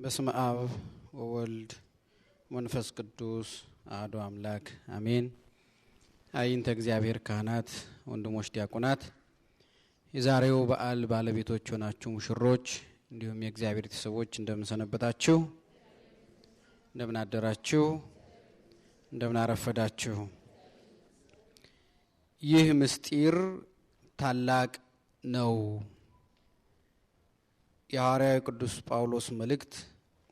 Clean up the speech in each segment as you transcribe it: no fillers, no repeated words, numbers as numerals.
በስመ አብ ወወልድ መንፈስ ቅዱስ አሐዱ አምላክ አሜን። አይንተ እግዚአብሔር ካህናት፣ ወንድሞች ዲያቆናት፣ የዛሬው በዓል ባለቤቶች ሆናችሁ ሙሽሮች፣ እንዲሁም የእግዚአብሔር ቤተሰቦች እንደምን ሰነበታችሁ? እንደምን አደራችሁ? እንደምን አረፈዳችሁ? ይህ ምስጢር ታላቅ ነው። የሐዋርያው ቅዱስ ጳውሎስ መልእክት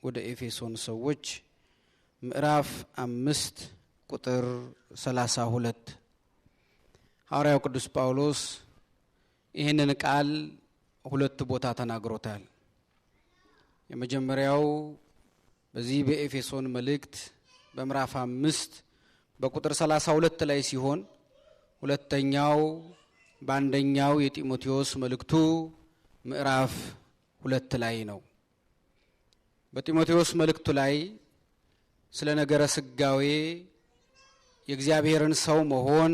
ወደ ኤፌሶን ሰዎች ምዕራፍ 5 ቁጥር 32። ሐዋርያው ቅዱስ ጳውሎስ ይህንን ቃል ሁለት ቦታ ተናግሮታል። የመጀመሪያው በዚህ በኤፌሶን መልእክት በምዕራፍ 5 በቁጥር 32 ላይ ሲሆን፣ ሁለተኛው በአንደኛው የጢሞቴዎስ መልእክቱ ምዕራፍ 2 ላይ ነው። በጢሞቴዎስ መልእክቱ ላይ ስለ ነገረ ስጋዌ የእግዚአብሔርን ሰው መሆን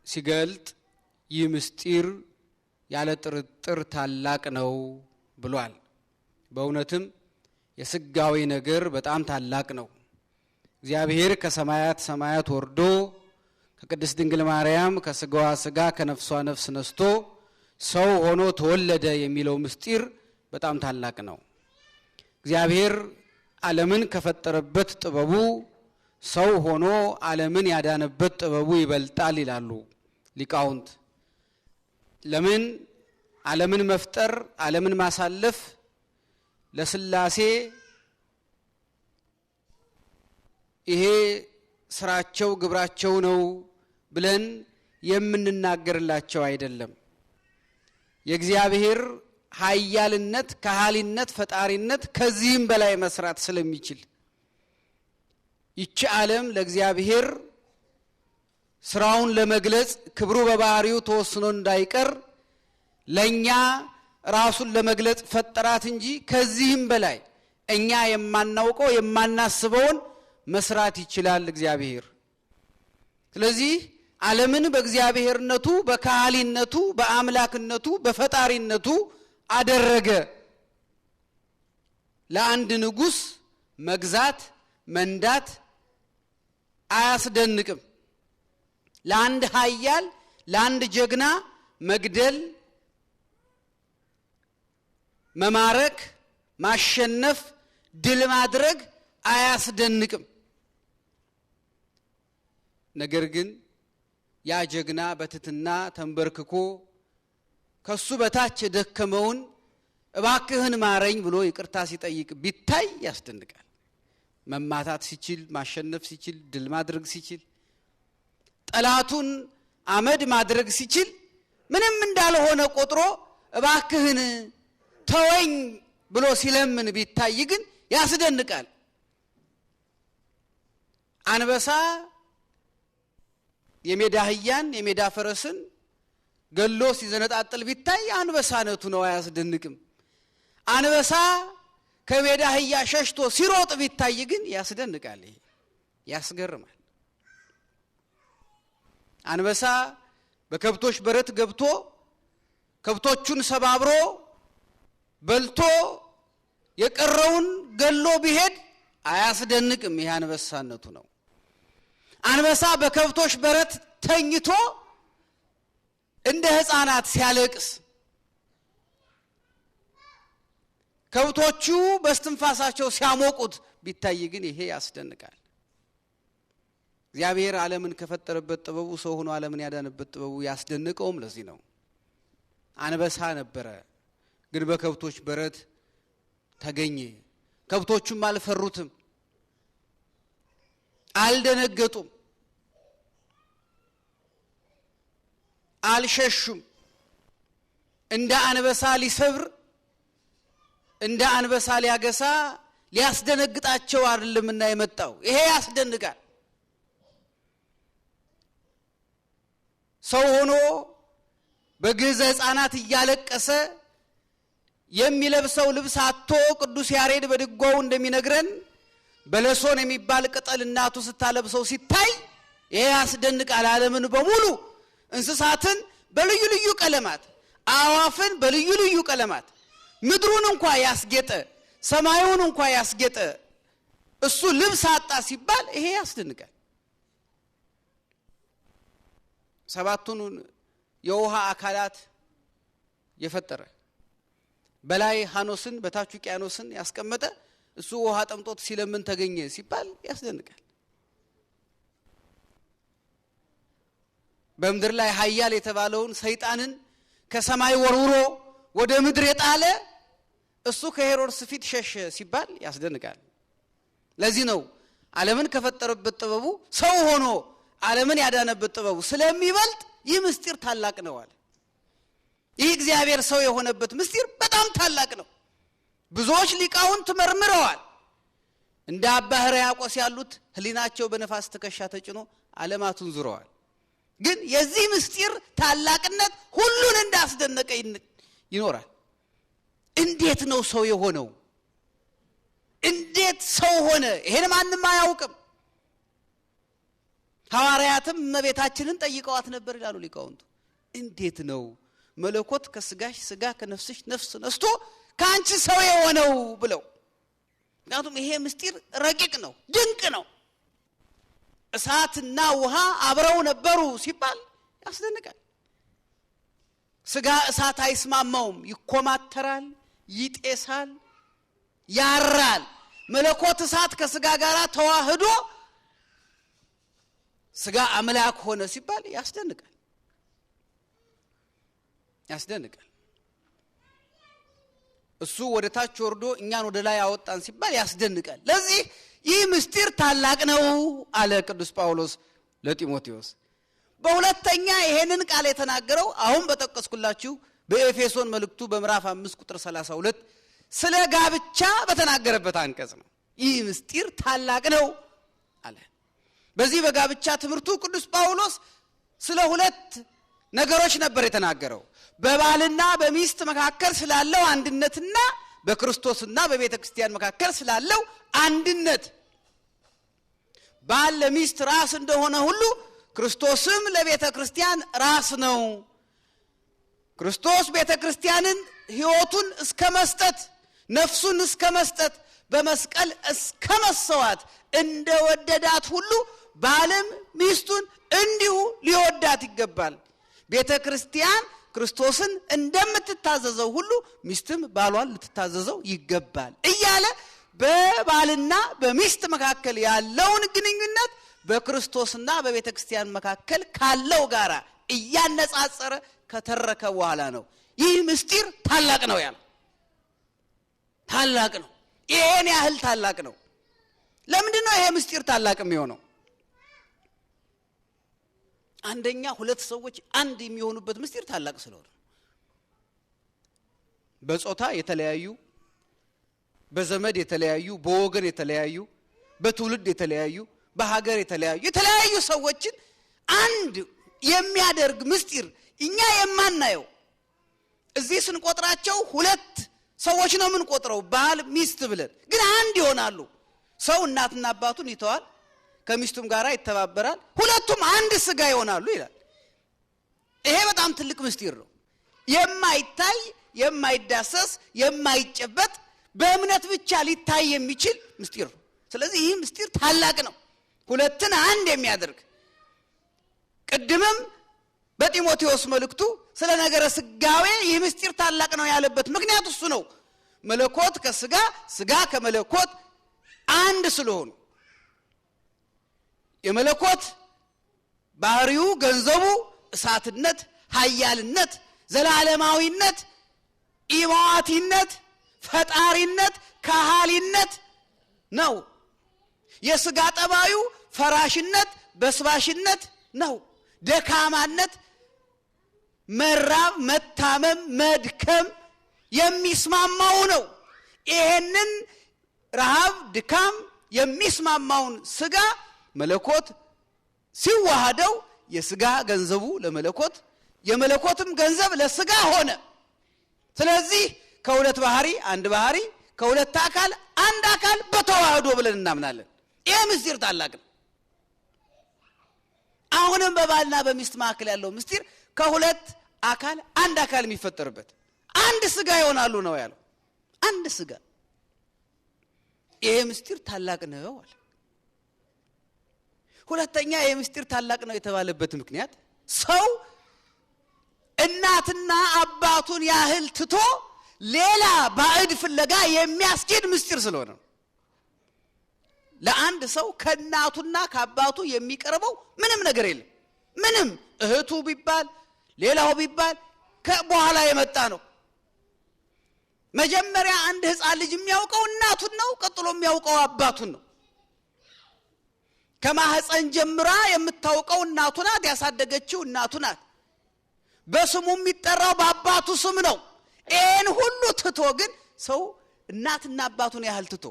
ሲገልጥ ይህ ምስጢር ያለ ጥርጥር ታላቅ ነው ብሏል። በእውነትም የስጋዌ ነገር በጣም ታላቅ ነው። እግዚአብሔር ከሰማያት ሰማያት ወርዶ ከቅድስት ድንግል ማርያም ከስጋዋ ስጋ ከነፍሷ ነፍስ ነስቶ ሰው ሆኖ ተወለደ የሚለው ምስጢር በጣም ታላቅ ነው። እግዚአብሔር ዓለምን ከፈጠረበት ጥበቡ ሰው ሆኖ ዓለምን ያዳነበት ጥበቡ ይበልጣል ይላሉ ሊቃውንት። ለምን ዓለምን መፍጠር ዓለምን ማሳለፍ ለስላሴ ይሄ ስራቸው ግብራቸው ነው ብለን የምንናገርላቸው አይደለም። የእግዚአብሔር ኃያልነት ከሃሊነት ፈጣሪነት ከዚህም በላይ መስራት ስለሚችል ይቺ ዓለም ለእግዚአብሔር ስራውን ለመግለጽ ክብሩ በባህሪው ተወስኖ እንዳይቀር ለኛ ራሱን ለመግለጽ ፈጠራት እንጂ ከዚህም በላይ እኛ የማናውቀው የማናስበውን መስራት ይችላል እግዚአብሔር። ስለዚህ ዓለምን በእግዚአብሔርነቱ በካህሊነቱ በአምላክነቱ በፈጣሪነቱ አደረገ። ለአንድ ንጉስ መግዛት መንዳት አያስደንቅም። ለአንድ ኃያል ለአንድ ጀግና መግደል መማረክ ማሸነፍ ድል ማድረግ አያስደንቅም። ነገር ግን ያ ጀግና በትትና ተንበርክኮ ከሱ በታች የደከመውን እባክህን ማረኝ ብሎ ይቅርታ ሲጠይቅ ቢታይ ያስደንቃል። መማታት ሲችል ማሸነፍ ሲችል ድል ማድረግ ሲችል ጠላቱን አመድ ማድረግ ሲችል ምንም እንዳልሆነ ቆጥሮ እባክህን ተወኝ ብሎ ሲለምን ቢታይ ግን ያስደንቃል። አንበሳ የሜዳ አህያን የሜዳ ፈረስን ገሎ ሲዘነጣጥል ቢታይ አንበሳነቱ ነው፣ አያስደንቅም። አንበሳ ከሜዳ አህያ ሸሽቶ ሲሮጥ ቢታይ ግን ያስደንቃል። ይሄ ያስገርማል። አንበሳ በከብቶች በረት ገብቶ ከብቶቹን ሰባብሮ በልቶ የቀረውን ገሎ ቢሄድ አያስደንቅም። ይሄ አንበሳነቱ ነው። አንበሳ በከብቶች በረት ተኝቶ እንደ ሕፃናት ሲያለቅስ ከብቶቹ በስትንፋሳቸው ሲያሞቁት ቢታይ ግን ይሄ ያስደንቃል። እግዚአብሔር ዓለምን ከፈጠረበት ጥበቡ ሰው ሆኖ ዓለምን ያዳነበት ጥበቡ ያስደንቀውም ለዚህ ነው። አንበሳ ነበረ፣ ግን በከብቶች በረት ተገኘ። ከብቶቹም አልፈሩትም፣ አልደነገጡም፣ አልሸሹም። እንደ አንበሳ ሊሰብር እንደ አንበሳ ሊያገሳ ሊያስደነግጣቸው አይደለምና የመጣው። ይሄ ያስደንቃል። ሰው ሆኖ በግዕዘ ሕፃናት እያለቀሰ የሚለብሰው ልብስ አጥቶ ቅዱስ ያሬድ በድጓው እንደሚነግረን በለሶን የሚባል ቅጠል እናቱ ስታለብሰው ሲታይ ይሄ ያስደንቃል። ዓለምን በሙሉ እንስሳትን በልዩ ልዩ ቀለማት፣ አዋፍን በልዩ ልዩ ቀለማት፣ ምድሩን እንኳ ያስጌጠ ሰማዩን እንኳ ያስጌጠ እሱ ልብስ አጣ ሲባል ይሄ ያስደንቃል። ሰባቱን የውሃ አካላት የፈጠረ፣ በላይ ሐኖስን በታች ውቅያኖስን ያስቀመጠ እሱ ውሃ ጠምጦት ሲለምን ተገኘ ሲባል ያስደንቃል። በምድር ላይ ኃያል የተባለውን ሰይጣንን ከሰማይ ወርውሮ ወደ ምድር የጣለ እሱ ከሄሮድስ ፊት ሸሸ ሲባል ያስደንቃል። ለዚህ ነው ዓለምን ከፈጠረበት ጥበቡ ሰው ሆኖ ዓለምን ያዳነበት ጥበቡ ስለሚበልጥ ይህ ምስጢር ታላቅ ነው አለ። ይህ እግዚአብሔር ሰው የሆነበት ምስጢር በጣም ታላቅ ነው። ብዙዎች ሊቃውንት መርምረዋል። እንደ አባ ሕርያቆስ ያሉት ሕሊናቸው በነፋስ ትከሻ ተጭኖ ዓለማቱን ዙረዋል። ግን የዚህ ምስጢር ታላቅነት ሁሉን እንዳስደነቀ ይኖራል። እንዴት ነው ሰው የሆነው? እንዴት ሰው ሆነ? ይሄን ማንም አያውቅም። ሐዋርያትም እመቤታችንን ጠይቀዋት ነበር ይላሉ ሊቃውንቱ። እንዴት ነው መለኮት ከስጋሽ ስጋ ከነፍስሽ ነፍስ ነስቶ ከአንቺ ሰው የሆነው ብለው። ምክንያቱም ይሄ ምስጢር ረቂቅ ነው፣ ድንቅ ነው። እሳትና ውሃ አብረው ነበሩ ሲባል ያስደንቃል። ስጋ እሳት አይስማማውም፣ ይኮማተራል፣ ይጤሳል፣ ያራል። መለኮት እሳት ከስጋ ጋር ተዋህዶ ስጋ አምላክ ሆነ ሲባል ያስደንቃል፣ ያስደንቃል። እሱ ወደ ታች ወርዶ እኛን ወደ ላይ አወጣን ሲባል ያስደንቃል። ለዚህ ይህ ምስጢር ታላቅ ነው አለ ቅዱስ ጳውሎስ ለጢሞቴዎስ። በሁለተኛ ይሄንን ቃል የተናገረው አሁን በጠቀስኩላችሁ በኤፌሶን መልእክቱ በምዕራፍ 5 ቁጥር 32 ስለ ጋብቻ በተናገረበት አንቀጽ ነው። ይህ ምስጢር ታላቅ ነው አለ። በዚህ በጋብቻ ትምህርቱ ቅዱስ ጳውሎስ ስለ ሁለት ነገሮች ነበር የተናገረው። በባልና በሚስት መካከል ስላለው አንድነትና በክርስቶስና በቤተ ክርስቲያን መካከል ስላለው አንድነት። ባል ለሚስት ራስ እንደሆነ ሁሉ ክርስቶስም ለቤተ ክርስቲያን ራስ ነው። ክርስቶስ ቤተ ክርስቲያንን ሕይወቱን እስከ መስጠት፣ ነፍሱን እስከ መስጠት፣ በመስቀል እስከ መሰዋት እንደወደዳት ሁሉ ባልም ሚስቱን እንዲሁ ሊወዳት ይገባል። ቤተ ክርስቲያን ክርስቶስን እንደምትታዘዘው ሁሉ ሚስትም ባሏን ልትታዘዘው ይገባል እያለ በባልና በሚስት መካከል ያለውን ግንኙነት በክርስቶስና በቤተ ክርስቲያን መካከል ካለው ጋራ እያነጻጸረ ከተረከ በኋላ ነው ይህ ምስጢር ታላቅ ነው ያለው። ታላቅ ነው። ይሄን ያህል ታላቅ ነው። ለምንድን ነው ይሄ ምስጢር ታላቅ የሚሆነው? አንደኛ ሁለት ሰዎች አንድ የሚሆኑበት ምስጢር ታላቅ ስለሆነ፣ በጾታ የተለያዩ፣ በዘመድ የተለያዩ፣ በወገን የተለያዩ፣ በትውልድ የተለያዩ፣ በሀገር የተለያዩ የተለያዩ ሰዎችን አንድ የሚያደርግ ምስጢር እኛ የማናየው፣ እዚህ ስንቆጥራቸው ሁለት ሰዎች ነው የምንቆጥረው ባል ሚስት ብለን፣ ግን አንድ ይሆናሉ። ሰው እናትና አባቱን ይተዋል፣ ከሚስቱም ጋር ይተባበራል፣ ሁለቱም አንድ ስጋ ይሆናሉ ይላል። ይሄ በጣም ትልቅ ምስጢር ነው። የማይታይ፣ የማይዳሰስ፣ የማይጨበጥ፣ በእምነት ብቻ ሊታይ የሚችል ምስጢር ነው። ስለዚህ ይህ ምስጢር ታላቅ ነው፣ ሁለትን አንድ የሚያደርግ። ቅድምም በጢሞቴዎስ መልእክቱ ስለ ነገረ ስጋዌ ይህ ምስጢር ታላቅ ነው ያለበት ምክንያት እሱ ነው። መለኮት ከስጋ፣ ስጋ ከመለኮት አንድ ስለሆኑ የመለኮት ባህሪው ገንዘቡ እሳትነት፣ ኃያልነት፣ ዘላለማዊነት፣ ኢማዋቲነት፣ ፈጣሪነት፣ ከሃሊነት ነው። የስጋ ጠባዩ ፈራሽነት፣ በስባሽነት ነው። ደካማነት፣ መራብ፣ መታመም፣ መድከም የሚስማማው ነው። ይሄንን ረሃብ፣ ድካም የሚስማማውን ስጋ መለኮት ሲዋሃደው የስጋ ገንዘቡ ለመለኮት፣ የመለኮትም ገንዘብ ለስጋ ሆነ። ስለዚህ ከሁለት ባህሪ አንድ ባህሪ፣ ከሁለት አካል አንድ አካል በተዋህዶ ብለን እናምናለን። ይሄ ምስጢር ታላቅ ነው። አሁንም በባልና በሚስት መካከል ያለው ምስጢር ከሁለት አካል አንድ አካል የሚፈጠርበት፣ አንድ ስጋ ይሆናሉ ነው ያለው። አንድ ስጋ። ይሄ ምስጢር ታላቅ ነው አለ። ሁለተኛ ይሄ ምስጢር ታላቅ ነው የተባለበት ምክንያት ሰው እናትና አባቱን ያህል ትቶ ሌላ ባዕድ ፍለጋ የሚያስኬድ ምስጢር ስለሆነ ነው። ለአንድ ሰው ከእናቱና ከአባቱ የሚቀርበው ምንም ነገር የለም። ምንም እህቱ ቢባል ሌላው ቢባል ከበኋላ የመጣ ነው። መጀመሪያ አንድ ህፃን ልጅ የሚያውቀው እናቱን ነው። ቀጥሎ የሚያውቀው አባቱን ነው። ከማህፀን ጀምራ የምታውቀው እናቱ ናት። ያሳደገችው እናቱ ናት። በስሙ የሚጠራው በአባቱ ስም ነው። ይሄን ሁሉ ትቶ ግን ሰው እናትና አባቱን ያህል ትቶ፣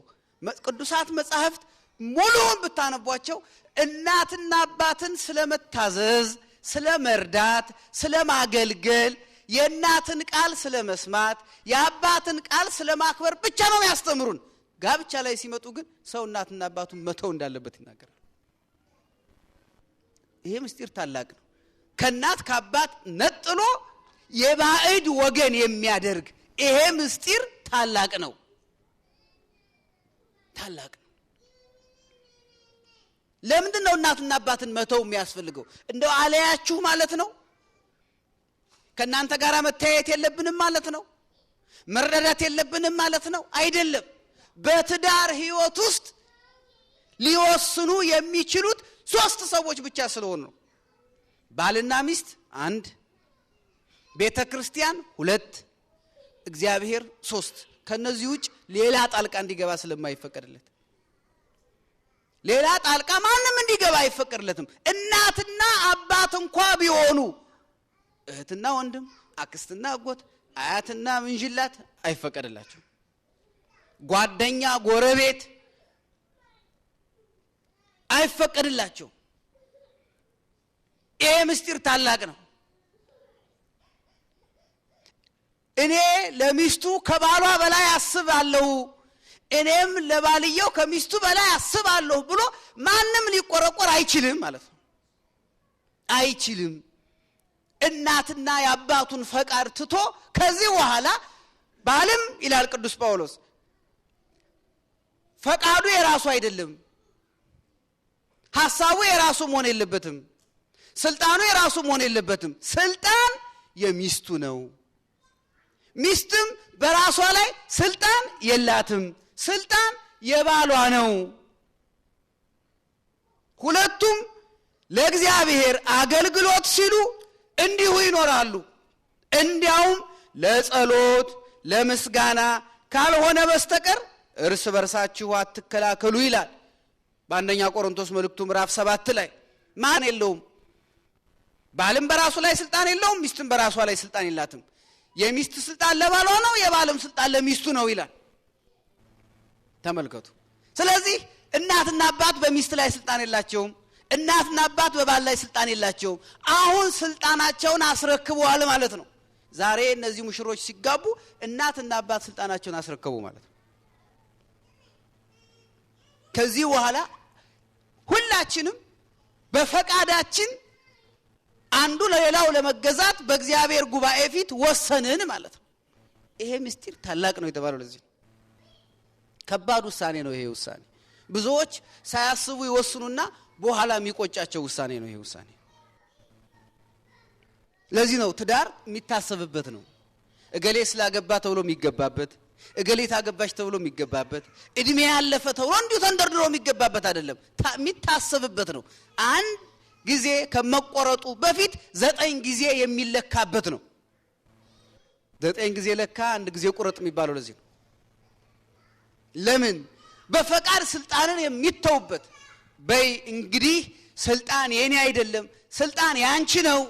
ቅዱሳት መጻሕፍት ሙሉውን ብታነቧቸው እናትና አባትን ስለመታዘዝ፣ ስለመርዳት፣ ስለማገልገል፣ የእናትን ቃል ስለመስማት፣ የአባትን ቃል ስለማክበር ብቻ ነው የሚያስተምሩን። ጋብቻ ላይ ሲመጡ ግን ሰው እናትና አባቱን መተው እንዳለበት ይናገራል። ይሄ ምስጢር ታላቅ ነው። ከእናት ከአባት ነጥሎ የባዕድ ወገን የሚያደርግ ይሄ ምስጢር ታላቅ ነው። ታላቅ ነው። ለምንድን ነው እናትና አባትን መተው የሚያስፈልገው? እንደው አለያችሁ ማለት ነው? ከእናንተ ጋር መተያየት የለብንም ማለት ነው? መረዳዳት የለብንም ማለት ነው? አይደለም። በትዳር ህይወት ውስጥ ሊወስኑ የሚችሉት ሶስት ሰዎች ብቻ ስለሆኑ ነው። ባልና ሚስት አንድ፣ ቤተ ክርስቲያን ሁለት፣ እግዚአብሔር ሶስት። ከነዚህ ውጭ ሌላ ጣልቃ እንዲገባ ስለማይፈቀድለት፣ ሌላ ጣልቃ ማንም እንዲገባ አይፈቀድለትም። እናትና አባት እንኳ ቢሆኑ እህትና ወንድም፣ አክስትና አጎት፣ አያትና ምንጅላት አይፈቀድላቸው። ጓደኛ፣ ጎረቤት አይፈቀድላቸው። ይሄ ምስጢር ታላቅ ነው። እኔ ለሚስቱ ከባሏ በላይ አስባለሁ፣ እኔም ለባልየው ከሚስቱ በላይ አስባለሁ ብሎ ማንም ሊቆረቆር አይችልም ማለት ነው። አይችልም። እናትና የአባቱን ፈቃድ ትቶ ከዚህ በኋላ ባልም ይላል ቅዱስ ጳውሎስ ፈቃዱ የራሱ አይደለም፣ ሐሳቡ የራሱ መሆን የለበትም፣ ስልጣኑ የራሱ መሆን የለበትም። ስልጣን የሚስቱ ነው። ሚስትም በራሷ ላይ ስልጣን የላትም፣ ስልጣን የባሏ ነው። ሁለቱም ለእግዚአብሔር አገልግሎት ሲሉ እንዲሁ ይኖራሉ። እንዲያውም ለጸሎት ለምስጋና ካልሆነ በስተቀር እርስ በርሳችሁ አትከላከሉ ይላል በአንደኛ ቆሮንቶስ መልእክቱ ምዕራፍ 7 ላይ። ማን የለውም? ባልም በራሱ ላይ ስልጣን የለውም፣ ሚስትም በራሷ ላይ ስልጣን የላትም። የሚስት ስልጣን ለባሏ ነው፣ የባልም ስልጣን ለሚስቱ ነው ይላል። ተመልከቱ። ስለዚህ እናትና አባት በሚስት ላይ ስልጣን የላቸውም። እናትና አባት በባል ላይ ስልጣን የላቸውም። አሁን ስልጣናቸውን አስረክበዋል ማለት ነው። ዛሬ እነዚህ ሙሽሮች ሲጋቡ እናትና አባት ስልጣናቸውን አስረከቡ ማለት ነው። ከዚህ በኋላ ሁላችንም በፈቃዳችን አንዱ ለሌላው ለመገዛት በእግዚአብሔር ጉባኤ ፊት ወሰንን ማለት ነው። ይሄ ምስጢር ታላቅ ነው የተባለው ለዚህ ነው። ከባድ ውሳኔ ነው ይሄ ውሳኔ። ብዙዎች ሳያስቡ ይወስኑና በኋላ የሚቆጫቸው ውሳኔ ነው ይሄ ውሳኔ። ለዚህ ነው ትዳር የሚታሰብበት ነው። እገሌ ስላገባ ተብሎ የሚገባበት፣ እገሌ ታገባች ተብሎ የሚገባበት፣ እድሜ ያለፈ ተብሎ እንዲሁ ተንደርድሮ የሚገባበት አይደለም። የሚታሰብበት ነው። አንድ ጊዜ ከመቆረጡ በፊት 9 ጊዜ የሚለካበት ነው። 9 ጊዜ ለካ አንድ ጊዜ ቁረጥ የሚባለው ለዚህ ነው። ለምን? በፈቃድ ስልጣንን የሚተውበት። በይ እንግዲህ ስልጣን የኔ አይደለም፣ ስልጣን ያንቺ ነው።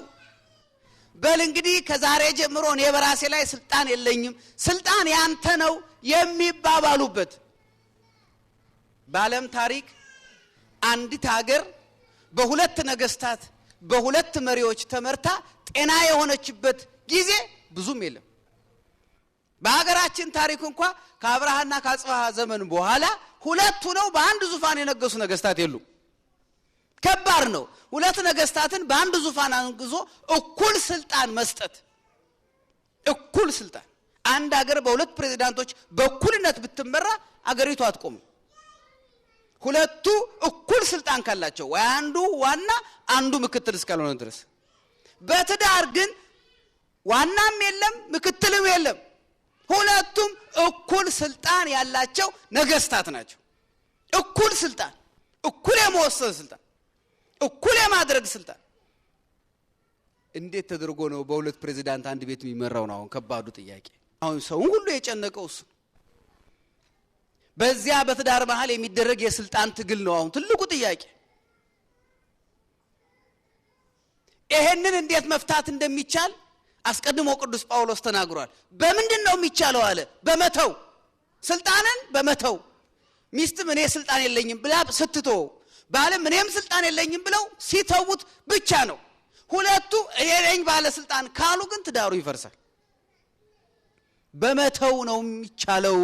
በል እንግዲህ ከዛሬ ጀምሮ እኔ በራሴ ላይ ስልጣን የለኝም፣ ስልጣን ያንተ ነው የሚባባሉበት። በዓለም ታሪክ አንዲት ሀገር በሁለት ነገስታት በሁለት መሪዎች ተመርታ ጤና የሆነችበት ጊዜ ብዙም የለም። በሀገራችን ታሪክ እንኳ ከአብርሃና ከአጽብሃ ዘመን በኋላ ሁለቱ ነው በአንድ ዙፋን የነገሱ ነገስታት የሉም። ከባድ ነው ሁለት ነገስታትን በአንድ ዙፋን አንግዞ እኩል ስልጣን መስጠት። እኩል ስልጣን አንድ ሀገር በሁለት ፕሬዝዳንቶች በእኩልነት ብትመራ አገሪቱ አትቆምም። ሁለቱ እኩል ስልጣን ካላቸው ወይ አንዱ ዋና አንዱ ምክትል እስካልሆነ ድረስ። በትዳር ግን ዋናም የለም ምክትልም የለም። ሁለቱም እኩል ስልጣን ያላቸው ነገስታት ናቸው። እኩል ስልጣን፣ እኩል የመወሰን ስልጣን፣ እኩል የማድረግ ስልጣን። እንዴት ተደርጎ ነው በሁለት ፕሬዝዳንት አንድ ቤት የሚመራው ነው አሁን ከባዱ ጥያቄ። አሁን ሰውን ሁሉ የጨነቀው እሱ። በዚያ በትዳር መሃል የሚደረግ የስልጣን ትግል ነው አሁን ትልቁ ጥያቄ። ይሄንን እንዴት መፍታት እንደሚቻል አስቀድሞ ቅዱስ ጳውሎስ ተናግሯል። በምንድን ነው የሚቻለው አለ? በመተው፣ ስልጣንን በመተው። ሚስትም እኔ ስልጣን የለኝም ብላ ስትተው፣ ባልም እኔም ስልጣን የለኝም ብለው ሲተውት ብቻ ነው። ሁለቱ እኔ ነኝ ባለ ስልጣን ካሉ ግን ትዳሩ ይፈርሳል። በመተው ነው የሚቻለው፣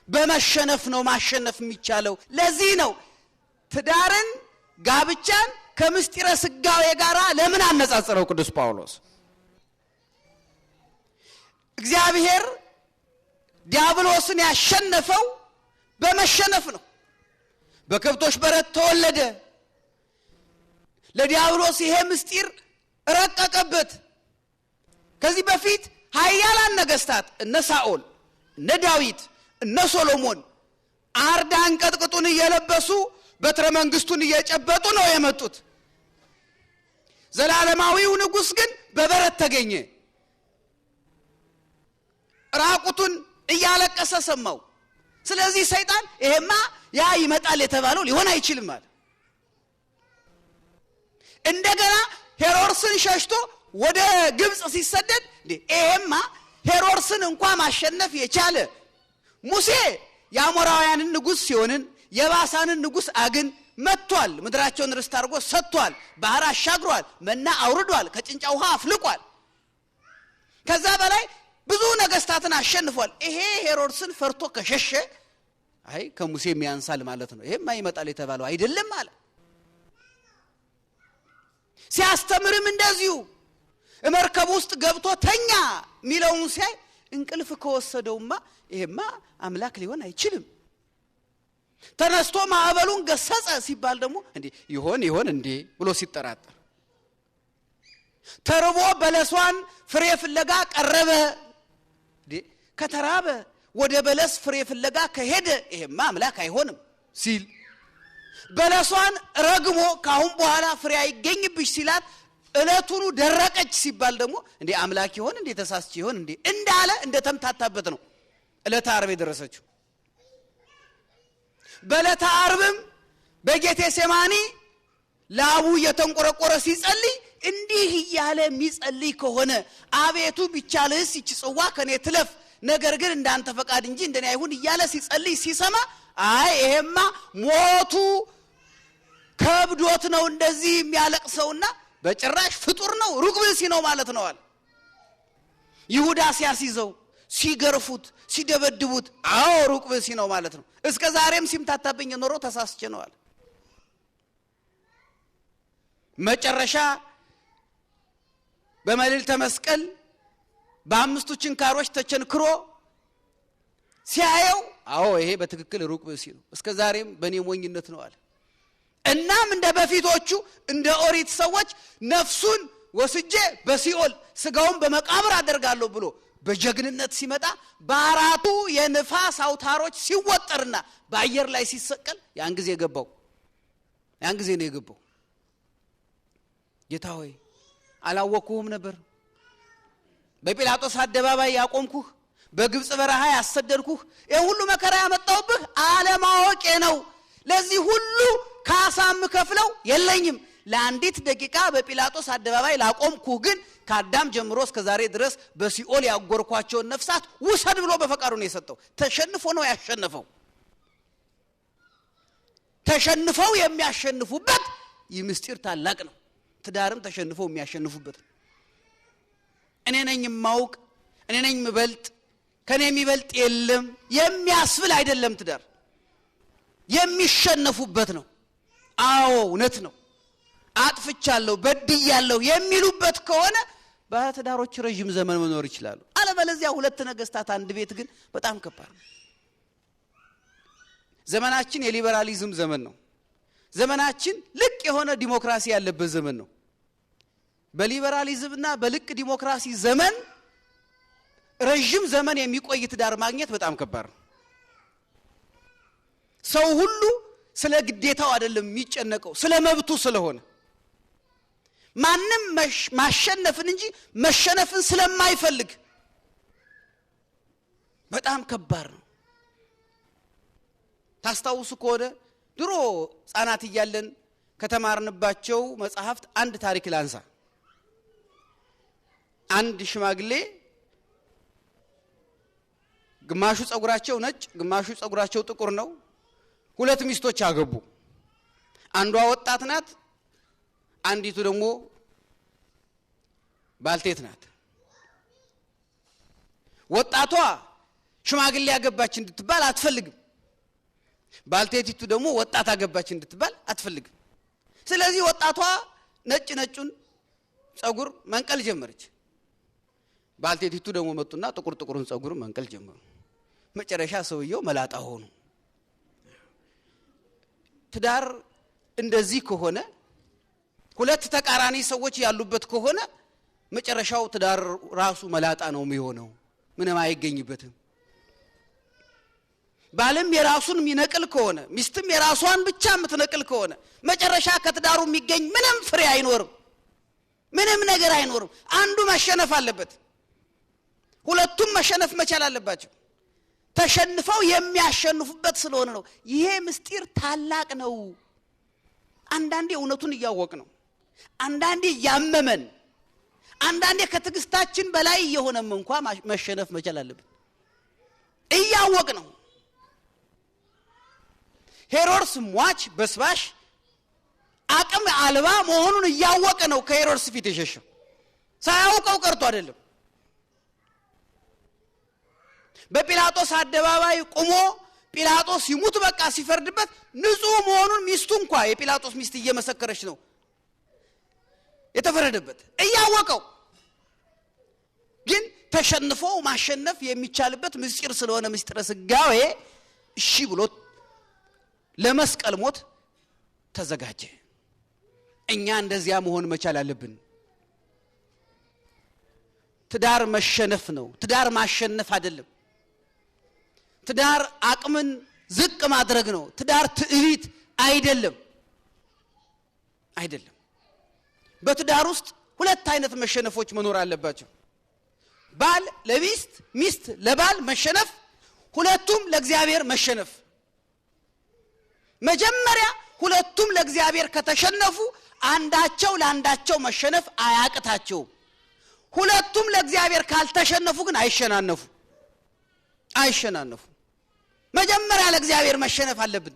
በመሸነፍ ነው ማሸነፍ የሚቻለው። ለዚህ ነው ትዳርን ጋብቻን ከምስጢረ ስጋዌ ጋር ለምን አነጻጸረው ቅዱስ ጳውሎስ? እግዚአብሔር ዲያብሎስን ያሸነፈው በመሸነፍ ነው። በከብቶች በረት ተወለደ። ለዲያብሎስ ይሄ ምስጢር ረቀቀበት። ከዚህ በፊት ኃያላን ነገስታት እነ ሳኦል፣ እነ ዳዊት፣ እነ ሶሎሞን አርዳ አንቀጥቅጡን እየለበሱ በትረ መንግስቱን እየጨበጡ ነው የመጡት። ዘላለማዊው ንጉስ ግን በበረት ተገኘ። ራቁቱን እያለቀሰ ሰማው። ስለዚህ ሰይጣን ይሄማ ያ ይመጣል የተባለው ሊሆን አይችልም አለ። እንደገና ሄሮድስን ሸሽቶ ወደ ግብጽ ሲሰደድ ይሄማ ሄሮድስን እንኳን ማሸነፍ የቻለ ሙሴ የአሞራውያንን ንጉስ ሲሆንን የባሳንን ንጉስ አግን መጥቷል። ምድራቸውን ርስት አድርጎ ሰጥቷል። ባህር አሻግሯል። መና አውርዷል። ከጭንጫ ውሃ አፍልቋል። ከዛ በላይ ብዙ ነገስታትን አሸንፏል። ይሄ ሄሮድስን ፈርቶ ከሸሸ አይ ከሙሴ የሚያንሳል ማለት ነው፣ ይሄማ ይመጣል የተባለው አይደለም አለ። ሲያስተምርም እንደዚሁ መርከብ ውስጥ ገብቶ ተኛ የሚለውን ሲያይ እንቅልፍ ከወሰደውማ ይሄማ አምላክ ሊሆን አይችልም። ተነስቶ ማዕበሉን ገሰጸ ሲባል ደግሞ እንዴ ይሆን ይሆን እንዴ ብሎ ሲጠራጠር፣ ተርቦ በለሷን ፍሬ ፍለጋ ቀረበ። እንዴ ከተራበ ወደ በለስ ፍሬ ፍለጋ ከሄደ ይሄማ አምላክ አይሆንም ሲል፣ በለሷን ረግሞ ካሁን በኋላ ፍሬ አይገኝብሽ ሲላት እለቱኑ ደረቀች ሲባል ደግሞ እንዴ አምላክ ይሆን እንዴ ተሳስቼ ይሆን እንዴ እንዳለ እንደተምታታበት ነው ዕለተ ዓርብ የደረሰችው። በዕለተ ዓርብም በጌቴሴማኒ ላቡ እየተንቆረቆረ ሲጸልይ እንዲህ እያለ የሚጸልይ ከሆነ አቤቱ ቢቻልህስ ይህች ጽዋ ከኔ ትለፍ፣ ነገር ግን እንዳንተ ፈቃድ እንጂ እንደኔ አይሁን እያለ ሲጸልይ ሲሰማ አይ ይሄማ ሞቱ ከብዶት ነው እንደዚህ የሚያለቅሰውና በጭራሽ ፍጡር ነው ሩቅ ብእሲ ነው ማለት ነው አለ። ይሁዳ ሲያስይዘው ሲገርፉት ሲደበድቡት አዎ ሩቅ ብእሲ ነው ማለት ነው፣ እስከ ዛሬም ሲምታታብኝ የኖረው ተሳስቼ ነው አለ። መጨረሻ በመልዕልተ መስቀል በአምስቱ ችንካሮች ተቸንክሮ ሲያየው አዎ ይሄ በትክክል ሩቅ ብእሲ ነው፣ እስከ ዛሬም በእኔ ሞኝነት ነው አለ። እናም እንደ በፊቶቹ እንደ ኦሪት ሰዎች ነፍሱን ወስጄ በሲኦል ስጋውን በመቃብር አደርጋለሁ ብሎ በጀግንነት ሲመጣ በአራቱ የንፋስ አውታሮች ሲወጠርና በአየር ላይ ሲሰቀል ያን ጊዜ ገባው። ያን ጊዜ ነው የገባው። ጌታ ሆይ አላወቅኩህም ነበር፣ በጲላጦስ አደባባይ ያቆምኩህ፣ በግብፅ በረሃ ያሰደድኩህ፣ ይህ ሁሉ መከራ ያመጣሁብህ አለማወቄ ነው። ለዚህ ሁሉ ካሳ የምከፍለው የለኝም። ለአንዲት ደቂቃ በጲላጦስ አደባባይ ላቆምኩህ ግን ከአዳም ጀምሮ እስከ ዛሬ ድረስ በሲኦል ያጎርኳቸውን ነፍሳት ውሰድ ብሎ በፈቃዱ ነው የሰጠው። ተሸንፎ ነው ያሸነፈው። ተሸንፈው የሚያሸንፉበት ይህ ምስጢር ታላቅ ነው። ትዳርም ተሸንፈው የሚያሸንፉበት ነው። እኔ ነኝ የማውቅ፣ እኔ ነኝ የምበልጥ፣ ከኔ የሚበልጥ የለም የሚያስብል አይደለም። ትዳር የሚሸነፉበት ነው። አዎ እውነት ነው፣ አጥፍቻለሁ፣ በድያለሁ የሚሉበት ከሆነ በትዳሮች ረዥም ዘመን መኖር ይችላሉ። አለበለዚያ ሁለት ነገስታት አንድ ቤት ግን በጣም ከባድ ነው። ዘመናችን የሊበራሊዝም ዘመን ነው። ዘመናችን ልቅ የሆነ ዲሞክራሲ ያለበት ዘመን ነው። በሊበራሊዝምና በልቅ ዲሞክራሲ ዘመን ረዥም ዘመን የሚቆይ ትዳር ማግኘት በጣም ከባድ ነው። ሰው ሁሉ ስለ ግዴታው አይደለም የሚጨነቀው፣ ስለ መብቱ ስለሆነ ማንም ማሸነፍን እንጂ መሸነፍን ስለማይፈልግ በጣም ከባድ ነው። ታስታውሱ ከሆነ ድሮ ሕፃናት እያለን ከተማርንባቸው መጽሐፍት አንድ ታሪክ ላንሳ። አንድ ሽማግሌ ግማሹ ጸጉራቸው ነጭ ግማሹ ጸጉራቸው ጥቁር ነው። ሁለት ሚስቶች አገቡ። አንዷ ወጣት ናት፣ አንዲቱ ደግሞ ባልቴት ናት። ወጣቷ ሽማግሌ አገባች እንድትባል አትፈልግም። ባልቴቲቱ ደግሞ ወጣት አገባች እንድትባል አትፈልግም። ስለዚህ ወጣቷ ነጭ ነጩን ጸጉር መንቀል ጀመረች። ባልቴቲቱ ደግሞ መጡና ጥቁር ጥቁሩን ጸጉር መንቀል ጀመሩ። መጨረሻ ሰውየው መላጣ ሆኑ። ትዳር እንደዚህ ከሆነ፣ ሁለት ተቃራኒ ሰዎች ያሉበት ከሆነ፣ መጨረሻው ትዳር ራሱ መላጣ ነው የሚሆነው፣ ምንም አይገኝበትም። ባልም የራሱን የሚነቅል ከሆነ፣ ሚስትም የራሷን ብቻ የምትነቅል ከሆነ፣ መጨረሻ ከትዳሩ የሚገኝ ምንም ፍሬ አይኖርም፣ ምንም ነገር አይኖርም። አንዱ መሸነፍ አለበት፣ ሁለቱም መሸነፍ መቻል አለባቸው። ተሸንፈው የሚያሸንፉበት ስለሆነ ነው። ይሄ ምስጢር ታላቅ ነው። አንዳንዴ እውነቱን እያወቅ ነው፣ አንዳንዴ እያመመን፣ አንዳንዴ ከትዕግስታችን በላይ እየሆነም እንኳ መሸነፍ መቻል አለብን። እያወቅ ነው። ሄሮድስ ሟች በስባሽ አቅም አልባ መሆኑን እያወቀ ነው ከሄሮድስ ፊት የሸሸው። ሳያውቀው ቀርቶ አይደለም። በጲላጦስ አደባባይ ቆሞ ጲላጦስ ይሙት በቃ ሲፈርድበት ንጹህ መሆኑን ሚስቱ እንኳ፣ የጲላጦስ ሚስት እየመሰከረች ነው የተፈረደበት፣ እያወቀው ግን ተሸንፎ ማሸነፍ የሚቻልበት ምስጢር ስለሆነ ምስጢረ ስጋዌ እሺ ብሎ ለመስቀል ሞት ተዘጋጀ። እኛ እንደዚያ መሆን መቻል አለብን። ትዳር መሸነፍ ነው። ትዳር ማሸነፍ አይደለም። ትዳር አቅምን ዝቅ ማድረግ ነው። ትዳር ትዕቢት አይደለም፣ አይደለም። በትዳር ውስጥ ሁለት አይነት መሸነፎች መኖር አለባቸው። ባል ለሚስት፣ ሚስት ለባል መሸነፍ፣ ሁለቱም ለእግዚአብሔር መሸነፍ። መጀመሪያ ሁለቱም ለእግዚአብሔር ከተሸነፉ አንዳቸው ለአንዳቸው መሸነፍ አያቅታቸውም። ሁለቱም ለእግዚአብሔር ካልተሸነፉ ግን አይሸናነፉ፣ አይሸናነፉ። መጀመሪያ ለእግዚአብሔር መሸነፍ አለብን።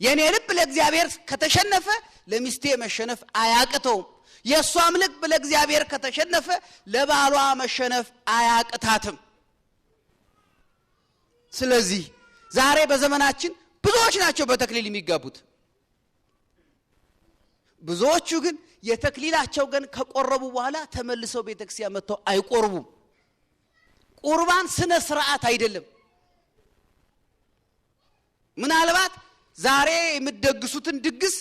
የኔ ልብ ለእግዚአብሔር ከተሸነፈ ለሚስቴ መሸነፍ አያቅተውም። የእሷም ልብ ለእግዚአብሔር ከተሸነፈ ለባሏ መሸነፍ አያቅታትም። ስለዚህ ዛሬ በዘመናችን ብዙዎች ናቸው በተክሊል የሚጋቡት። ብዙዎቹ ግን የተክሊላቸው ቀን ከቆረቡ በኋላ ተመልሰው ቤተክርስቲያን መጥተው አይቆርቡም። ቁርባን ስነ ስርዓት አይደለም። ምናልባት ዛሬ የምትደግሱትን ድግስ፣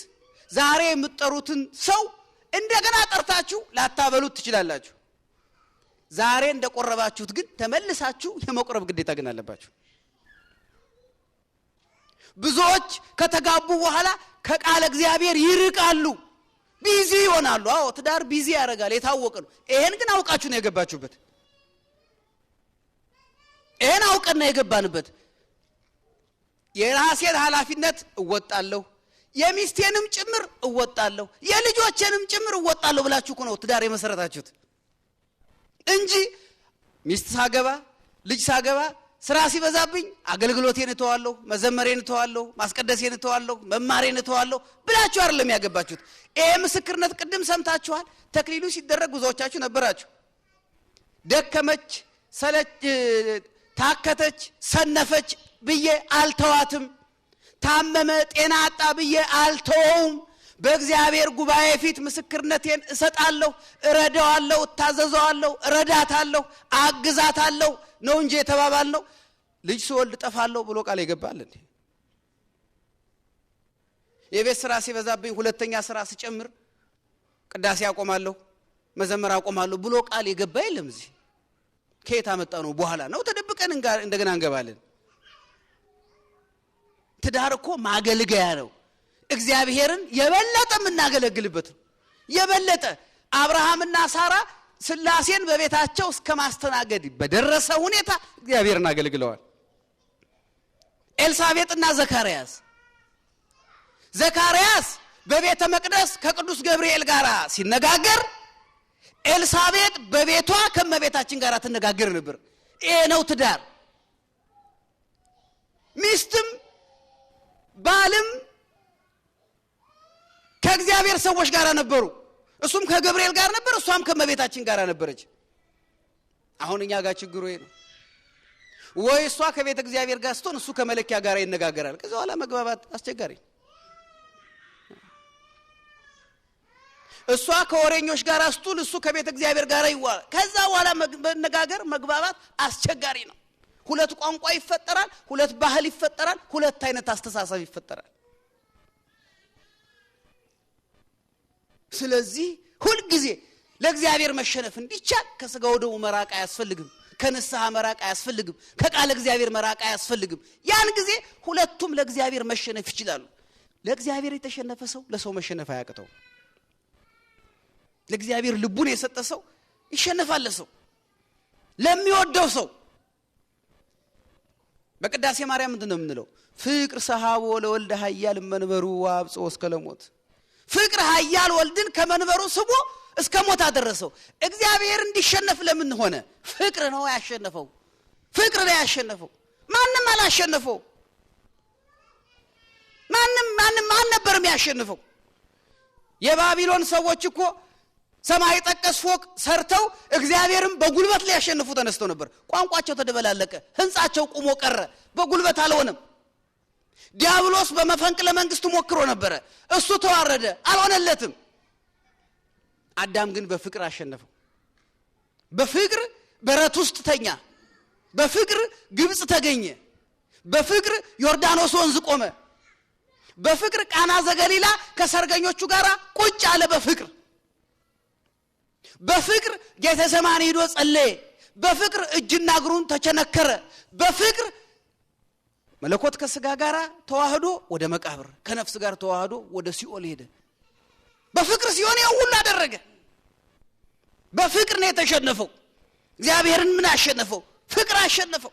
ዛሬ የምትጠሩትን ሰው እንደገና ጠርታችሁ ላታበሉት ትችላላችሁ። ዛሬ እንደቆረባችሁት ግን ተመልሳችሁ የመቁረብ ግዴታ ግን አለባችሁ። ብዙዎች ከተጋቡ በኋላ ከቃለ እግዚአብሔር ይርቃሉ፣ busy ይሆናሉ። አዎ፣ ትዳር busy ያደርጋል፣ የታወቀ ነው። ይሄን ግን አውቃችሁ ነው የገባችሁበት። ይሄን አውቀን ነው የገባንበት። የራሴን ኃላፊነት እወጣለሁ፣ የሚስቴንም ጭምር እወጣለሁ፣ የልጆቼንም ጭምር እወጣለሁ ብላችሁ እኮ ነው ትዳር የመሰረታችሁት እንጂ ሚስት ሳገባ፣ ልጅ ሳገባ፣ ስራ ሲበዛብኝ አገልግሎቴን እተዋለሁ፣ መዘመሬን እተዋለሁ፣ ማስቀደሴን እተዋለሁ፣ መማሬን እተዋለሁ ብላችሁ አይደለም ያገባችሁት። ይሄ ምስክርነት ቅድም ሰምታችኋል። ተክሊሉ ሲደረግ ብዙዎቻችሁ ነበራችሁ። ደከመች፣ ሰለች፣ ታከተች፣ ሰነፈች ብዬ አልተዋትም። ታመመ፣ ጤና አጣ ብዬ አልተወውም። በእግዚአብሔር ጉባኤ ፊት ምስክርነቴን እሰጣለሁ፣ እረዳዋለሁ፣ እታዘዘዋለሁ፣ እረዳታለሁ፣ አግዛታለሁ ነው እንጂ የተባባልነው። ልጅ ስወልድ እጠፋለሁ ብሎ ቃል የገባል እንዴ? የቤት ስራ ሲበዛብኝ ሁለተኛ ስራ ስጨምር ቅዳሴ አቆማለሁ፣ መዘመር አቆማለሁ ብሎ ቃል የገባ የለም። እዚህ ከየት አመጣ ነው? በኋላ ነው ተደብቀን እንደገና እንገባለን። ትዳር እኮ ማገልገያ ነው። እግዚአብሔርን የበለጠ የምናገለግልበት ነው። የበለጠ አብርሃምና ሳራ ስላሴን በቤታቸው እስከ ማስተናገድ በደረሰ ሁኔታ እግዚአብሔርን አገልግለዋል። ኤልሳቤጥና ዘካርያስ፣ ዘካርያስ በቤተ መቅደስ ከቅዱስ ገብርኤል ጋር ሲነጋገር፣ ኤልሳቤጥ በቤቷ ከመቤታችን ጋር ትነጋገር ነበር። ይሄ ነው ትዳር። ሚስትም ባልም ከእግዚአብሔር ሰዎች ጋር ነበሩ። እሱም ከገብርኤል ጋር ነበር፣ እሷም ከመቤታችን ጋር ነበረች። አሁን እኛ ጋር ችግሩ ይሄ ነው። ወይ እሷ ከቤተ እግዚአብሔር ጋር ስትሆን እሱ ከመለኪያ ጋር ይነጋገራል። ከዛ በኋላ መግባባት አስቸጋሪ። እሷ ከወሬኞች ጋር ስትውል እሱ ከቤተ እግዚአብሔር ጋር ይዋላል። ከዛ በኋላ መነጋገር መግባባት አስቸጋሪ ነው። ሁለት ቋንቋ ይፈጠራል፣ ሁለት ባህል ይፈጠራል፣ ሁለት አይነት አስተሳሰብ ይፈጠራል። ስለዚህ ሁልጊዜ ለእግዚአብሔር መሸነፍ እንዲቻል ከስጋው ደሙ መራቅ አያስፈልግም፣ ከንስሐ መራቅ አያስፈልግም፣ ከቃለ እግዚአብሔር መራቅ አያስፈልግም። ያን ጊዜ ሁለቱም ለእግዚአብሔር መሸነፍ ይችላሉ። ለእግዚአብሔር የተሸነፈ ሰው ለሰው መሸነፍ አያቅተው። ለእግዚአብሔር ልቡን የሰጠ ሰው ይሸነፋል ለሰው፣ ለሚወደው ሰው። በቅዳሴ ማርያም ምንድን ነው የምንለው? ፍቅር ሰሃቦ ለወልደ ኃያል መንበሩ ወአብጽሖ እስከ ለሞት። ፍቅር ኃያል ወልድን ከመንበሩ ስቦ እስከ ሞት አደረሰው። እግዚአብሔር እንዲሸነፍ ለምን ሆነ? ፍቅር ነው ያሸነፈው። ፍቅር ነው ያሸነፈው። ማንም አላሸነፈው። ማንም ማንም ማን ነበር የሚያሸንፈው? የባቢሎን ሰዎች እኮ ሰማይ ጠቀስ ፎቅ ሰርተው እግዚአብሔርን በጉልበት ሊያሸንፉ ተነስተው ነበር። ቋንቋቸው ተደበላለቀ፣ ህንጻቸው ቁሞ ቀረ። በጉልበት አልሆነም። ዲያብሎስ በመፈንቅለ መንግስቱ ሞክሮ ነበረ። እሱ ተዋረደ፣ አልሆነለትም። አዳም ግን በፍቅር አሸነፈው። በፍቅር በረት ውስጥ ተኛ። በፍቅር ግብፅ ተገኘ። በፍቅር ዮርዳኖስ ወንዝ ቆመ። በፍቅር ቃና ዘገሊላ ከሰርገኞቹ ጋር ቁጭ አለ። በፍቅር በፍቅር ጌተሰማኒ ሂዶ ጸለየ። በፍቅር እጅና እግሩን ተቸነከረ። በፍቅር መለኮት ከስጋ ጋር ተዋህዶ ወደ መቃብር፣ ከነፍስ ጋር ተዋህዶ ወደ ሲኦል ሄደ። በፍቅር ሲሆን ይኸው ሁሉ አደረገ። በፍቅር ነው የተሸነፈው። እግዚአብሔርን ምን አሸነፈው? ፍቅር አሸነፈው።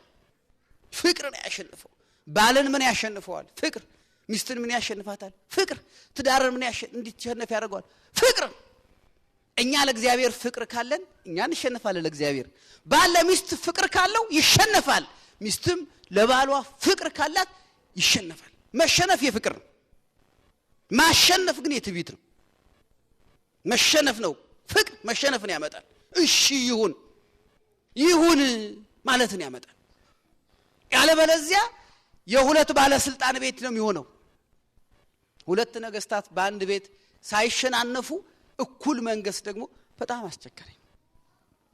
ፍቅር ነው ያሸነፈው። ባልን ምን ያሸንፈዋል? ፍቅር። ሚስትን ምን ያሸንፋታል? ፍቅር። ትዳርን ምን እንዲሸነፍ ያደርገዋል? ፍቅር። እኛ ለእግዚአብሔር ፍቅር ካለን እኛ እንሸነፋለን ለእግዚአብሔር። ባል ለሚስት ፍቅር ካለው ይሸነፋል። ሚስትም ለባሏ ፍቅር ካላት ይሸነፋል። መሸነፍ የፍቅር ነው። ማሸነፍ ግን የትዕቢት ነው። መሸነፍ ነው። ፍቅር መሸነፍን ያመጣል። እሺ ይሁን ይሁን ማለትን ያመጣል። ያለበለዚያ የሁለት ባለስልጣን ቤት ነው የሚሆነው። ሁለት ነገስታት በአንድ ቤት ሳይሸናነፉ እኩል መንገስ ደግሞ በጣም አስቸጋሪ ነው።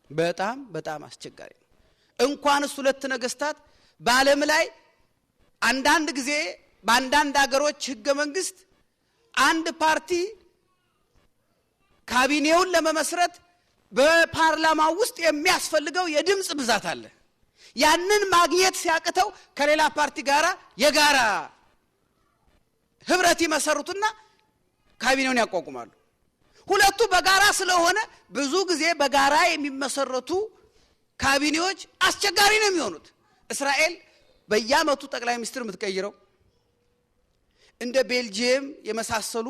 በጣም በጣም አስቸጋሪ ነው። እንኳንስ ሁለት ነገስታት በዓለም ላይ አንዳንድ ጊዜ በአንዳንድ አገሮች ህገ መንግስት አንድ ፓርቲ ካቢኔውን ለመመስረት በፓርላማው ውስጥ የሚያስፈልገው የድምፅ ብዛት አለ። ያንን ማግኘት ሲያቅተው ከሌላ ፓርቲ ጋራ የጋራ ህብረት ይመሰርቱና ካቢኔውን ያቋቁማሉ። ሁለቱ በጋራ ስለሆነ ብዙ ጊዜ በጋራ የሚመሰረቱ ካቢኔዎች አስቸጋሪ ነው የሚሆኑት። እስራኤል በየዓመቱ ጠቅላይ ሚኒስትር የምትቀይረው፣ እንደ ቤልጂየም የመሳሰሉ፣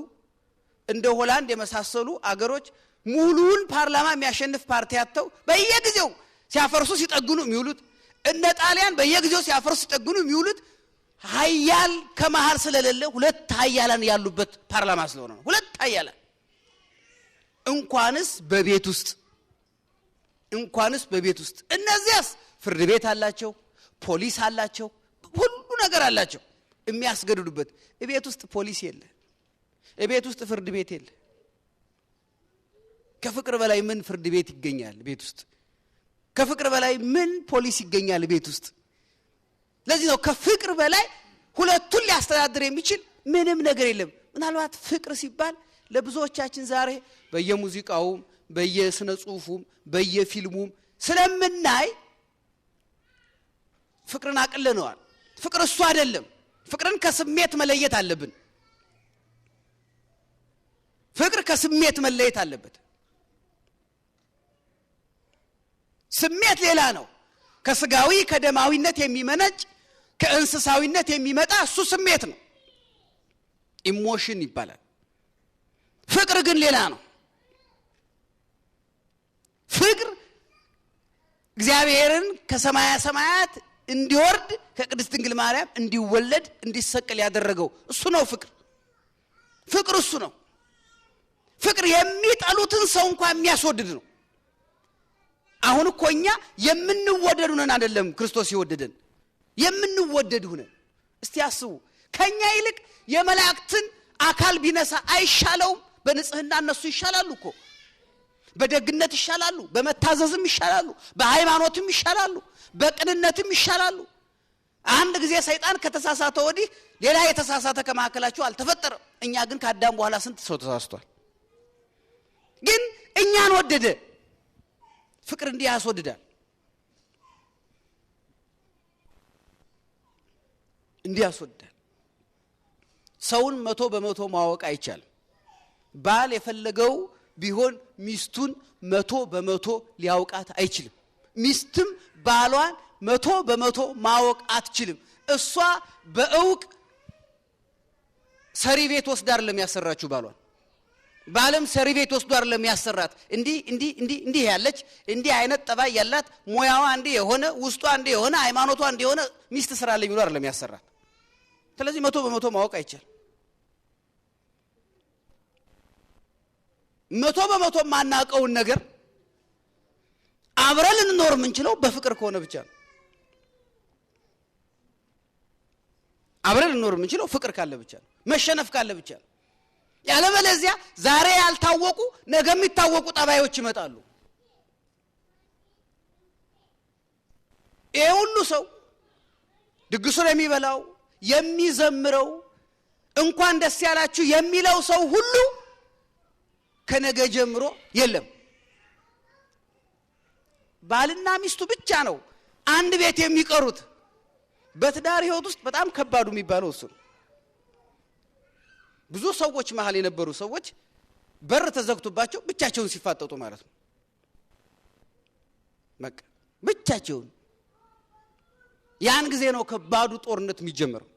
እንደ ሆላንድ የመሳሰሉ አገሮች ሙሉውን ፓርላማ የሚያሸንፍ ፓርቲ አጥተው በየጊዜው ሲያፈርሱ ሲጠግኑ የሚውሉት፣ እነ ጣሊያን በየጊዜው ሲያፈርሱ ሲጠግኑ የሚውሉት ሀያል ከመሃል ስለሌለ፣ ሁለት ሀያላን ያሉበት ፓርላማ ስለሆነ ነው። ሁለት ሀያላን እንኳንስ በቤት ውስጥ፣ እንኳንስ በቤት ውስጥ እነዚያስ ፍርድ ቤት አላቸው፣ ፖሊስ አላቸው፣ ሁሉ ነገር አላቸው የሚያስገድዱበት። እቤት ውስጥ ፖሊስ የለ፣ እቤት ውስጥ ፍርድ ቤት የለ። ከፍቅር በላይ ምን ፍርድ ቤት ይገኛል ቤት ውስጥ? ከፍቅር በላይ ምን ፖሊስ ይገኛል ቤት ውስጥ? ለዚህ ነው ከፍቅር በላይ ሁለቱን ሊያስተዳድር የሚችል ምንም ነገር የለም። ምናልባት ፍቅር ሲባል ለብዙዎቻችን ዛሬ በየሙዚቃውም በየስነ ጽሁፉም በየፊልሙም ስለምናይ ፍቅርን አቅልለነዋል። ፍቅር እሱ አይደለም። ፍቅርን ከስሜት መለየት አለብን። ፍቅር ከስሜት መለየት አለበት። ስሜት ሌላ ነው። ከስጋዊ ከደማዊነት የሚመነጭ ከእንስሳዊነት የሚመጣ እሱ ስሜት ነው፣ emotion ይባላል። ፍቅር ግን ሌላ ነው። ፍቅር እግዚአብሔርን ከሰማያ ሰማያት እንዲወርድ ከቅድስት ድንግል ማርያም እንዲወለድ እንዲሰቀል ያደረገው እሱ ነው። ፍቅር ፍቅር እሱ ነው። ፍቅር የሚጠሉትን ሰው እንኳን የሚያስወድድ ነው። አሁን እኮ እኛ የምንወደድ ሆነን አይደለም ክርስቶስ የወደደን፣ የምንወደድ ሆነን። እስቲ አስቡ፣ ከኛ ይልቅ የመላእክትን አካል ቢነሳ አይሻለውም? በንጽህና እነሱ ይሻላሉ እኮ፣ በደግነት ይሻላሉ፣ በመታዘዝም ይሻላሉ፣ በሃይማኖትም ይሻላሉ፣ በቅንነትም ይሻላሉ። አንድ ጊዜ ሰይጣን ከተሳሳተ ወዲህ ሌላ የተሳሳተ ከመካከላቸው አልተፈጠረም። እኛ ግን ከአዳም በኋላ ስንት ሰው ተሳስቷል። ግን እኛን ወደደ። ፍቅር እንዲህ ያስወድዳል፣ እንዲህ ያስወድዳል። ሰውን 100% ማወቅ አይቻልም። ባል የፈለገው ቢሆን ሚስቱን 100% ሊያውቃት አይችልም። ሚስትም ባሏን 100% ማወቅ አትችልም። እሷ በእውቅ ሰሪ ቤት ወስዳ አይደለም ያሰራችው ባሏን፣ ባለም ሰሪ ቤት ወስዶ አይደለም ያሰራት። እንዲህ እንዲህ እንዲህ እንዲህ ያለች እንዲህ አይነት ጠባይ ያላት ሙያዋ እንዲህ የሆነ ውስጧ እንዲህ የሆነ ሃይማኖቷ እንዲህ የሆነ ሚስት ስራለኝ ብሎ አይደለም ያሰራት። ስለዚህ 100% ማወቅ አይቻልም። 100% የማናውቀውን ነገር አብረን ልንኖር የምንችለው በፍቅር ከሆነ ብቻ ነው። አብረን ልንኖር የምንችለው ፍቅር ካለ ብቻ ነው። መሸነፍ ካለ ብቻ ነው። ያለበለዚያ ዛሬ ያልታወቁ ነገ የሚታወቁ ጠባዮች ይመጣሉ። ይሄ ሁሉ ሰው ድግሱን የሚበላው የሚዘምረው እንኳን ደስ ያላችሁ የሚለው ሰው ሁሉ ከነገ ጀምሮ የለም። ባልና ሚስቱ ብቻ ነው አንድ ቤት የሚቀሩት። በትዳር ህይወት ውስጥ በጣም ከባዱ የሚባለው እሱ ነው። ብዙ ሰዎች መሃል የነበሩ ሰዎች በር ተዘግቶባቸው ብቻቸውን ሲፋጠጡ ማለት ነው። በቃ ብቻቸውን። ያን ጊዜ ነው ከባዱ ጦርነት የሚጀመረው።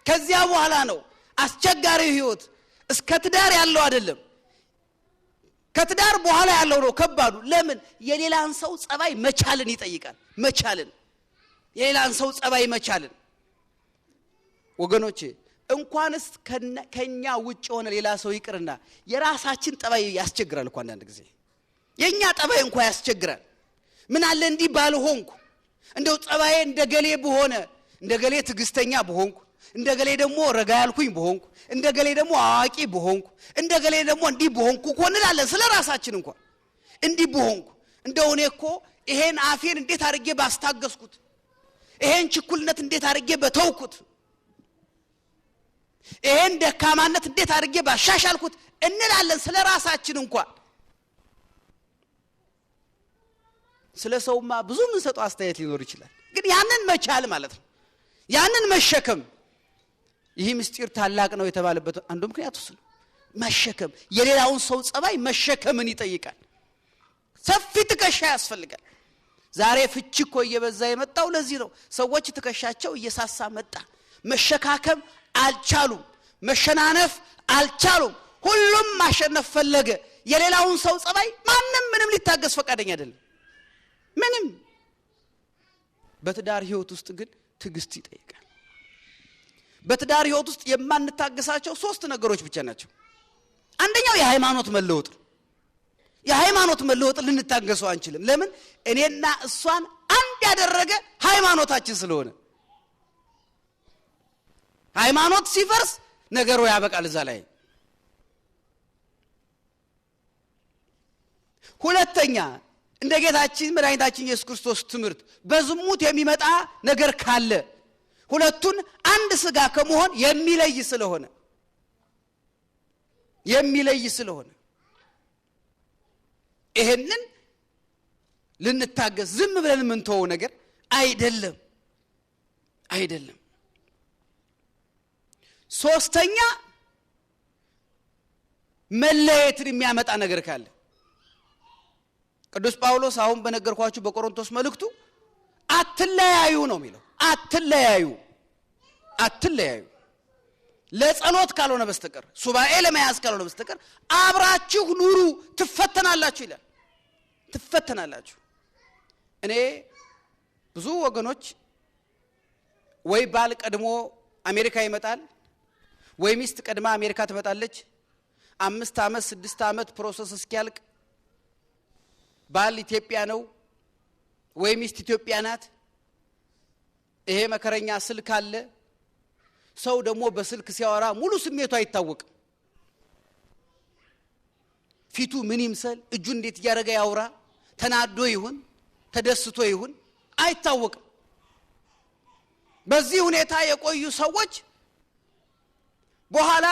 ከዚያ በኋላ ነው አስቸጋሪው ህይወት። እስከ ትዳር ያለው አይደለም፣ ከትዳር በኋላ ያለው ነው ከባዱ። ለምን? የሌላን ሰው ጸባይ መቻልን ይጠይቃል። መቻልን፣ የሌላን ሰው ጸባይ መቻልን። ወገኖቼ እንኳንስ ከኛ ውጭ የሆነ ሌላ ሰው ይቅርና የራሳችን ጠባይ ያስቸግራል እኮ አንዳንድ ጊዜ። የኛ ጠባይ እንኳን ያስቸግራል። ምን አለ እንዲህ ባልሆንኩ፣ እንደው ጸባዬ እንደገሌ በሆነ፣ እንደገሌ ትዕግስተኛ በሆንኩ፣ እንደገሌ ደግሞ ረጋ ያልኩኝ በሆንኩ፣ እንደገሌ ደግሞ አዋቂ በሆንኩ፣ እንደገሌ ደግሞ እንዲህ በሆንኩ እኮ እንላለን። ስለ ራሳችን እንኳን እንዲህ በሆንኩ፣ እንደው እኔ እኮ ይሄን አፌን እንዴት አድርጌ ባስታገስኩት፣ ይሄን ችኩልነት እንዴት አድርጌ በተውኩት፣ ይሄን ደካማነት እንዴት አድርጌ ባሻሻልኩት እንላለን ስለ ራሳችን እንኳን። ስለ ሰውማ ብዙ የምንሰጠው አስተያየት ሊኖር ይችላል። ግን ያንን መቻል ማለት ነው፣ ያንን መሸከም። ይህ ምስጢር ታላቅ ነው የተባለበት አንዱ ምክንያት እሱ ነው። መሸከም፣ የሌላውን ሰው ጸባይ መሸከምን ይጠይቃል። ሰፊ ትከሻ ያስፈልጋል። ዛሬ ፍቺ እኮ እየበዛ የመጣው ለዚህ ነው። ሰዎች ትከሻቸው እየሳሳ መጣ። መሸካከም አልቻሉም። መሸናነፍ አልቻሉም። ሁሉም ማሸነፍ ፈለገ። የሌላውን ሰው ጸባይ ማንም ምንም ሊታገስ ፈቃደኛ አይደለም። ምንም። በትዳር ህይወት ውስጥ ግን ትዕግስት ይጠይቃል። በትዳር ህይወት ውስጥ የማንታገሳቸው 3 ነገሮች ብቻ ናቸው። አንደኛው የሃይማኖት መለወጥ ነው። የሃይማኖት መለወጥ ልንታገሰው አንችልም። ለምን? እኔና እሷን አንድ ያደረገ ሃይማኖታችን ስለሆነ። ሃይማኖት ሲፈርስ ነገሩ ያበቃል እዛ ላይ። ሁለተኛ እንደ ጌታችን መድኃኒታችን ኢየሱስ ክርስቶስ ትምህርት በዝሙት የሚመጣ ነገር ካለ ሁለቱን አንድ ስጋ ከመሆን የሚለይ ስለሆነ የሚለይ ስለሆነ ይሄንን ልንታገስ ዝም ብለን የምንተወው ነገር አይደለም አይደለም። ሶስተኛ መለየትን የሚያመጣ ነገር ካለ ቅዱስ ጳውሎስ አሁን በነገርኳችሁ በቆሮንቶስ መልእክቱ አትለያዩ ነው የሚለው። አትለያዩ አትለያዩ ለጸሎት ካልሆነ በስተቀር፣ ሱባኤ ለመያዝ ካልሆነ በስተቀር አብራችሁ ኑሩ፣ ትፈተናላችሁ ይላል። ትፈተናላችሁ። እኔ ብዙ ወገኖች ወይ ባል ቀድሞ አሜሪካ ይመጣል ወይ ሚስት ቀድማ አሜሪካ ትመጣለች። 5 ዓመት 6 ዓመት process እስኪያልቅ ባል ኢትዮጵያ ነው ወይ ሚስት ኢትዮጵያ ናት። ይሄ መከረኛ ስልክ አለ። ሰው ደግሞ በስልክ ሲያወራ ሙሉ ስሜቱ አይታወቅም። ፊቱ ምን ይምሰል፣ እጁ እንዴት እያደረገ ያውራ፣ ተናዶ ይሁን ተደስቶ ይሁን አይታወቅም። በዚህ ሁኔታ የቆዩ ሰዎች በኋላ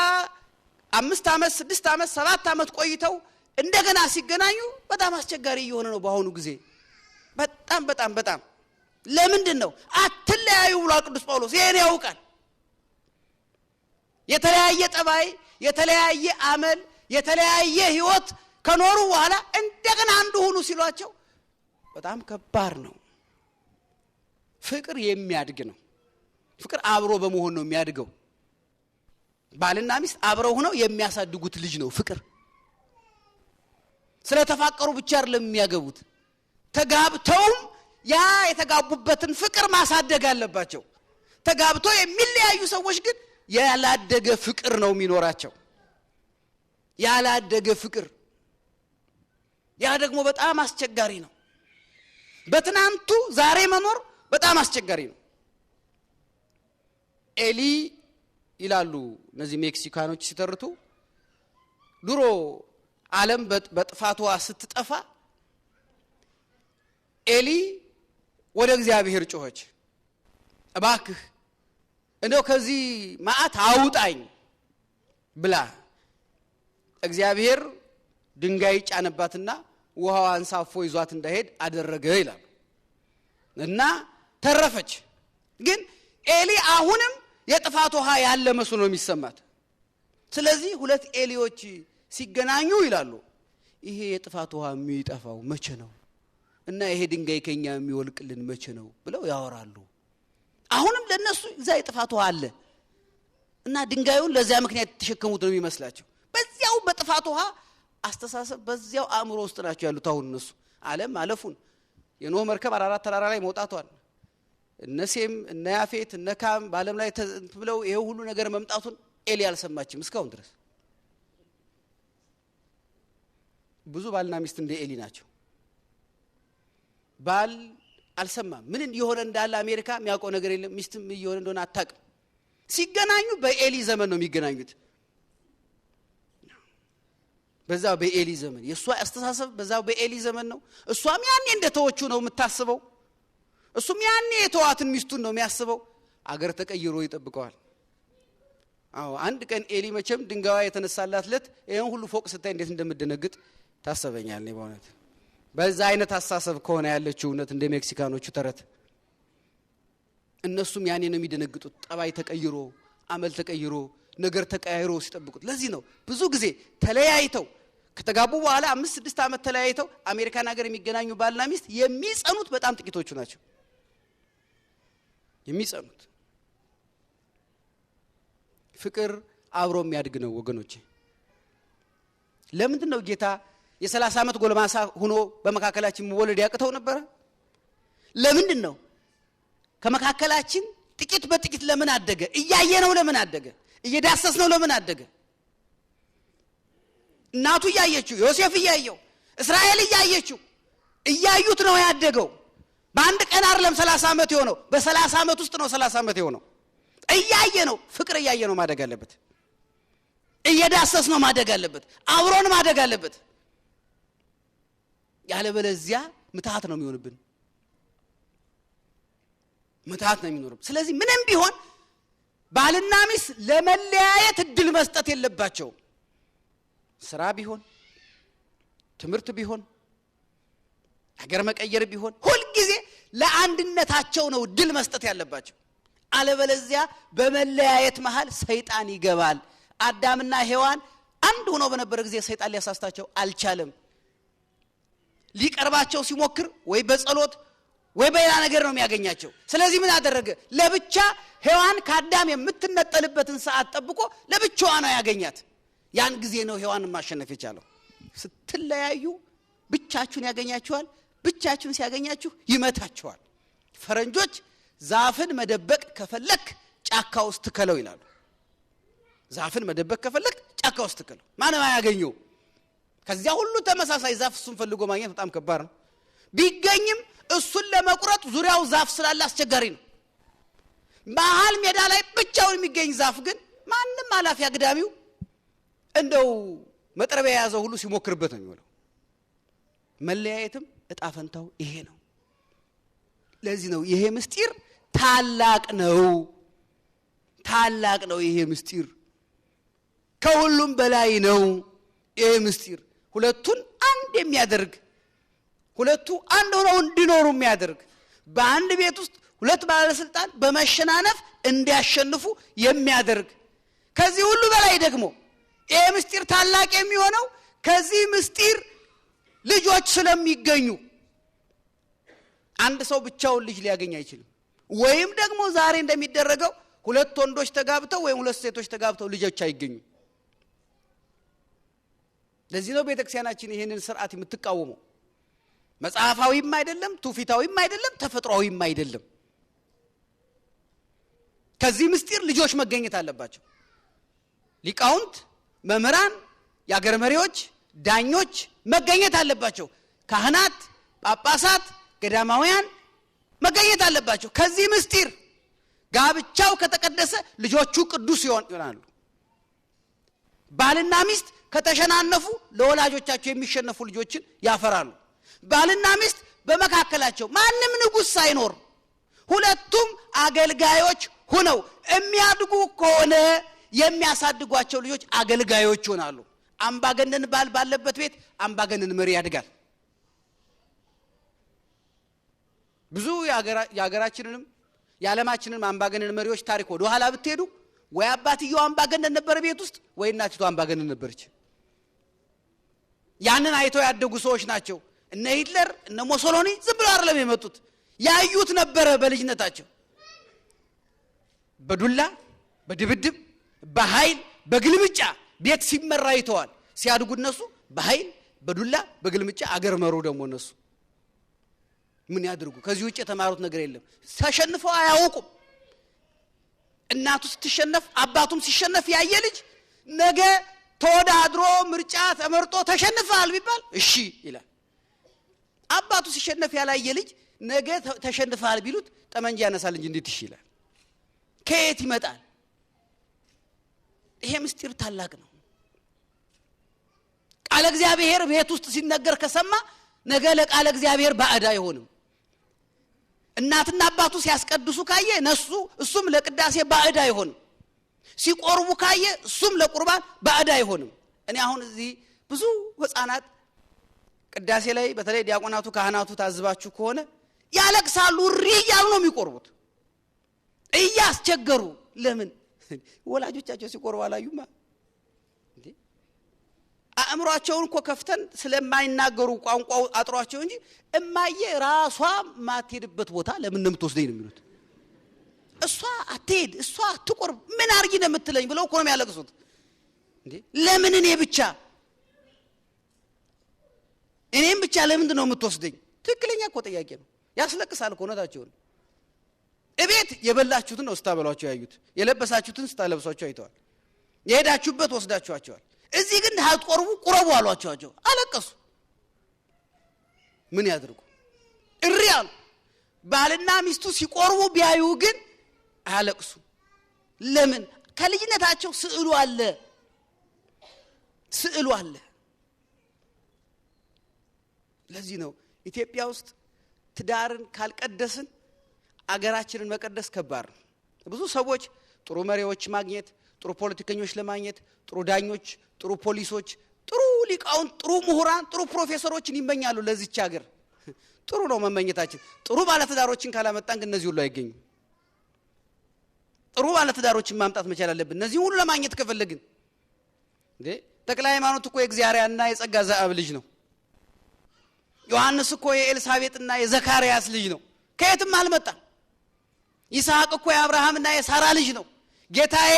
5 ዓመት 6 ዓመት 7 ዓመት ቆይተው እንደገና ሲገናኙ በጣም አስቸጋሪ እየሆነ ነው በአሁኑ ጊዜ። በጣም በጣም በጣም ለምንድን ነው አትለያዩ ብሏል ቅዱስ ጳውሎስ። ይሄን ያውቃል። የተለያየ ጠባይ፣ የተለያየ አመል፣ የተለያየ ህይወት ከኖሩ በኋላ እንደገና አንዱ ሁኑ ሲሏቸው በጣም ከባድ ነው። ፍቅር የሚያድግ ነው። ፍቅር አብሮ በመሆን ነው የሚያድገው። ባልና ሚስት አብረው ሆነው የሚያሳድጉት ልጅ ነው ፍቅር። ስለተፋቀሩ ብቻ አይደለም የሚያገቡት፣ ተጋብተውም ያ የተጋቡበትን ፍቅር ማሳደግ አለባቸው። ተጋብተው የሚለያዩ ሰዎች ግን ያላደገ ፍቅር ነው የሚኖራቸው። ያላደገ ፍቅር፣ ያ ደግሞ በጣም አስቸጋሪ ነው። በትናንቱ ዛሬ መኖር በጣም አስቸጋሪ ነው። ኤሊ ይላሉ እነዚህ ሜክሲካኖች ሲተርቱ፣ ድሮ ዓለም በጥፋቷ ስትጠፋ ኤሊ ወደ እግዚአብሔር ጮኸች። እባክህ እንደው ከዚህ መዓት አውጣኝ ብላ እግዚአብሔር ድንጋይ ጫነባትና ውሃው አንሳፎ ይዟት እንዳይሄድ አደረገ ይላሉ። እና ተረፈች። ግን ኤሊ አሁንም የጥፋት ውሃ ያለ መስሎ ነው የሚሰማት። ስለዚህ ሁለት ኤሊዎች ሲገናኙ ይላሉ ይሄ የጥፋት ውሃ የሚጠፋው መቼ ነው? እና ይሄ ድንጋይ ከኛ የሚወልቅልን መቼ ነው ብለው ያወራሉ። አሁንም ለነሱ እዛ የጥፋት ውሃ አለ እና ድንጋዩን ለዚያ ምክንያት የተሸከሙት ነው የሚመስላቸው። በዚያው በጥፋት ውሃ አስተሳሰብ በዚያው አእምሮ ውስጥ ናቸው ያሉት። አሁን እነሱ ዓለም ማለፉን፣ የኖህ መርከብ አራራት ተራራ ላይ መውጣቷን፣ እነ ሴም እነ ያፌት እነ ካም በዓለም ላይ ብለው ይሄ ሁሉ ነገር መምጣቱን ኤሊ አልሰማችም እስካሁን ድረስ። ብዙ ባልና ሚስት እንደ ኤሊ ናቸው። ባል አልሰማም፣ ምን እየሆነ እንዳለ አሜሪካ የሚያውቀው ነገር የለም። ሚስትም እየሆነ እንደሆነ አታውቅም። ሲገናኙ በኤሊ ዘመን ነው የሚገናኙት። በዛው በኤሊ ዘመን የእሷ አስተሳሰብ በዛው በኤሊ ዘመን ነው። እሷም ያኔ እንደተወችው ነው የምታስበው። እሱም ያኔ የተዋትን ሚስቱን ነው የሚያስበው። አገር ተቀይሮ ይጠብቀዋል። አዎ አንድ ቀን ኤሊ መቼም ድንጋዋ የተነሳላት ለት ይሄን ሁሉ ፎቅ ስታይ እንዴት እንደምደነግጥ ታሰበኛል። እኔ በእውነት በዛ አይነት አስተሳሰብ ከሆነ ያለችው እውነት እንደ ሜክሲካኖቹ ተረት እነሱም ያኔ ነው የሚደነግጡት። ጠባይ ተቀይሮ፣ አመል ተቀይሮ፣ ነገር ተቀያይሮ ሲጠብቁት። ለዚህ ነው ብዙ ጊዜ ተለያይተው ከተጋቡ በኋላ 5 6 ዓመት ተለያይተው አሜሪካን ሀገር የሚገናኙ ባልና ሚስት የሚጸኑት በጣም ጥቂቶቹ ናቸው። የሚጸኑት ፍቅር አብሮ የሚያድግ ነው ወገኖቼ። ለምንድን ነው ጌታ የ30 ዓመት ጎልማሳ ሆኖ በመካከላችን መወለድ ያቅተው ነበር? ለምንድን ነው ከመካከላችን ጥቂት በጥቂት ለምን አደገ? እያየነው ለምን አደገ? እየዳሰስነው ለምን አደገ? እናቱ እያየችው፣ ዮሴፍ እያየው፣ እስራኤል እያየችው፣ እያዩት ነው ያደገው። በአንድ ቀን አይደለም 30 ዓመት የሆነው፣ በ30 ዓመት ውስጥ ነው 30 ዓመት የሆነው። እያየ ነው፣ ፍቅር እያየ ነው ማደግ አለበት። እየዳሰስ ነው ማደግ አለበት። አብሮን ማደግ አለበት። ያለበለዚያ ምትሃት ነው የሚሆንብን፣ ምትሃት ነው የሚኖርብን። ስለዚህ ምንም ቢሆን ባልና ሚስት ለመለያየት እድል መስጠት የለባቸውም። ስራ ቢሆን፣ ትምህርት ቢሆን፣ ሀገር መቀየር ቢሆን ሁልጊዜ ለአንድነታቸው ነው ድል መስጠት ያለባቸው። አለበለዚያ በመለያየት መሃል ሰይጣን ይገባል። አዳምና ሔዋን አንድ ሆነው በነበረ ጊዜ ሰይጣን ሊያሳስታቸው አልቻለም። ሊቀርባቸው ሲሞክር ወይ በጸሎት ወይ በሌላ ነገር ነው የሚያገኛቸው። ስለዚህ ምን አደረገ? ለብቻ ሔዋን ከአዳም የምትነጠልበትን ሰዓት ጠብቆ ለብቻዋ ነው ያገኛት። ያን ጊዜ ነው ሔዋንን ማሸነፍ የቻለው። ስትለያዩ ብቻችሁን ያገኛችኋል። ብቻችሁን ሲያገኛችሁ ይመታችኋል። ፈረንጆች ዛፍን መደበቅ ከፈለክ ጫካ ውስጥ ትከለው ይላሉ። ዛፍን መደበቅ ከፈለክ ጫካ ውስጥ ትከለው፣ ማንም አያገኘው። ከዚያ ሁሉ ተመሳሳይ ዛፍ እሱን ፈልጎ ማግኘት በጣም ከባድ ነው። ቢገኝም እሱን ለመቁረጥ ዙሪያው ዛፍ ስላለ አስቸጋሪ ነው። መሀል ሜዳ ላይ ብቻውን የሚገኝ ዛፍ ግን ማንም አላፊ አግዳሚው እንደው መጥረቢያ የያዘው ሁሉ ሲሞክርበት ነው የሚውለው። መለያየትም እጣ ፈንታው ይሄ ነው። ለዚህ ነው ይሄ ምስጢር ታላቅ ነው፣ ታላቅ ነው። ይሄ ምስጢር ከሁሉም በላይ ነው። ይሄ ምስጢር ሁለቱን አንድ የሚያደርግ፣ ሁለቱ አንድ ሆነው እንዲኖሩ የሚያደርግ፣ በአንድ ቤት ውስጥ ሁለት ባለስልጣን በመሸናነፍ እንዲያሸንፉ የሚያደርግ፣ ከዚህ ሁሉ በላይ ደግሞ ይሄ ምስጢር ታላቅ የሚሆነው ከዚህ ምስጢር ልጆች ስለሚገኙ። አንድ ሰው ብቻውን ልጅ ሊያገኝ አይችልም። ወይም ደግሞ ዛሬ እንደሚደረገው ሁለት ወንዶች ተጋብተው ወይም ሁለት ሴቶች ተጋብተው ልጆች አይገኙም። ለዚህ ነው ቤተክርስቲያናችን ይህንን ስርዓት የምትቃወመው። መጽሐፋዊም አይደለም፣ ትውፊታዊም አይደለም፣ ተፈጥሯዊም አይደለም። ከዚህ ምስጢር ልጆች መገኘት አለባቸው። ሊቃውንት፣ መምህራን፣ የአገር መሪዎች፣ ዳኞች መገኘት አለባቸው። ካህናት፣ ጳጳሳት፣ ገዳማውያን መገኘት አለባቸው። ከዚህ ምስጢር ጋብቻው ከተቀደሰ ልጆቹ ቅዱስ ይሆናሉ። ባልና ሚስት ከተሸናነፉ ለወላጆቻቸው የሚሸነፉ ልጆችን ያፈራሉ። ባልና ሚስት በመካከላቸው ማንም ንጉሥ ሳይኖር ሁለቱም አገልጋዮች ሆነው የሚያድጉ ከሆነ የሚያሳድጓቸው ልጆች አገልጋዮች ይሆናሉ። አምባገነን ባል ባለበት ቤት አምባገነን መሪ ያድጋል። ብዙ የሀገራችንንም የዓለማችንንም አምባገነን መሪዎች ታሪክ ወደ ኋላ ብትሄዱ ወይ አባትየው አምባገነን ነበረ ቤት ውስጥ ወይ እናቲቱ አምባገነን ነበረች። ያንን አይተው ያደጉ ሰዎች ናቸው። እነ ሂትለር እነ ሞሶሎኒ ዝም ብለው አይደለም የመጡት፣ ያዩት ነበረ በልጅነታቸው። በዱላ፣ በድብድብ፣ በኃይል፣ በግልምጫ ቤት ሲመራ አይተዋል። ሲያድጉ እነሱ በኃይል፣ በዱላ፣ በግልምጫ አገር መሩ። ደግሞ እነሱ ምን ያድርጉ? ከዚህ ውጭ የተማሩት ነገር የለም። ተሸንፈው አያውቁም። እናቱ ስትሸነፍ አባቱም ሲሸነፍ ያየ ልጅ ነገ ተወዳድሮ ምርጫ ተመርጦ ተሸንፈሃል ቢባል እሺ ይላል። አባቱ ሲሸነፍ ያላየ ልጅ ነገ ተሸንፈሃል ቢሉት ጠመንጃ ያነሳል እንጂ እንዴት እሺ ይላል? ከየት ይመጣል? ይሄ ምስጢር ታላቅ ነው። ቃለ እግዚአብሔር ቤት ውስጥ ሲነገር ከሰማ ነገ ለቃለ እግዚአብሔር ባዕድ አይሆንም። እናትና አባቱ ሲያስቀድሱ ካየ ነሱ እሱም ለቅዳሴ ባዕድ አይሆንም። ሲቆርቡ ካየ እሱም ለቁርባን ባዕድ አይሆንም። እኔ አሁን እዚህ ብዙ ሕፃናት ቅዳሴ ላይ በተለይ ዲያቆናቱ ካህናቱ ታዝባችሁ ከሆነ ያለቅሳሉ። እሪ እያሉ ነው የሚቆርቡት፣ እያስቸገሩ። ለምን? ወላጆቻቸው ሲቆርቡ አላዩማ። አእምሯቸውን እኮ ከፍተን ስለማይናገሩ ቋንቋው አጥሯቸው እንጂ እማዬ ራሷ ማትሄድበት ቦታ ለምን ነው የምትወስደኝ ነው የሚሉት። እሷ አትሄድ፣ እሷ አትቆርብ፣ ምን አርጊ ነው የምትለኝ ብለው እኮ ነው የሚያለቅሱት። እንዴ ለምን እኔ ብቻ እኔም ብቻ ለምንድን ነው የምትወስደኝ? ትክክለኛ እኮ ጥያቄ ነው። ያስለቅሳል እኮ እውነታቸውን። እቤት የበላችሁትን ነው ስታበሏቸው ያዩት፣ የለበሳችሁትን ስታለብሷቸው አይተዋል፣ የሄዳችሁበት ወስዳችኋቸዋል። እዚህ ግን አትቆርቡ ቁረቡ አሏቸዋቸው፣ አለቀሱ። ምን ያድርጉ? እሪ አሉ። ባልና ሚስቱ ሲቆርቡ ቢያዩ ግን አያለቅሱ። ለምን? ከልጅነታቸው ስዕሉ አለ፣ ስዕሉ አለ። ለዚህ ነው ኢትዮጵያ ውስጥ ትዳርን ካልቀደስን አገራችንን መቀደስ ከባድ ነው። ብዙ ሰዎች ጥሩ መሪዎች ማግኘት፣ ጥሩ ፖለቲከኞች ለማግኘት፣ ጥሩ ዳኞች፣ ጥሩ ፖሊሶች፣ ጥሩ ሊቃውንት፣ ጥሩ ምሁራን፣ ጥሩ ፕሮፌሰሮችን ይመኛሉ ለዚች ሀገር። ጥሩ ነው መመኘታችን። ጥሩ ባለትዳሮችን ካላመጣን ግን እነዚህ ሁሉ አይገኙም። ጥሩ ባለትዳሮችን ማምጣት መቻል አለብን፣ እነዚህ ሁሉ ለማግኘት ከፈለግን። እንዴ ተክለ ሃይማኖት እኮ የእግዚአብሔርና የጸጋ ዘአብ ልጅ ነው። ዮሐንስ እኮ የኤልሳቤጥና የዘካርያስ ልጅ ነው። ከየትም አልመጣም። ይስሐቅ እኮ የአብርሃምና የሳራ ልጅ ነው። ጌታዬ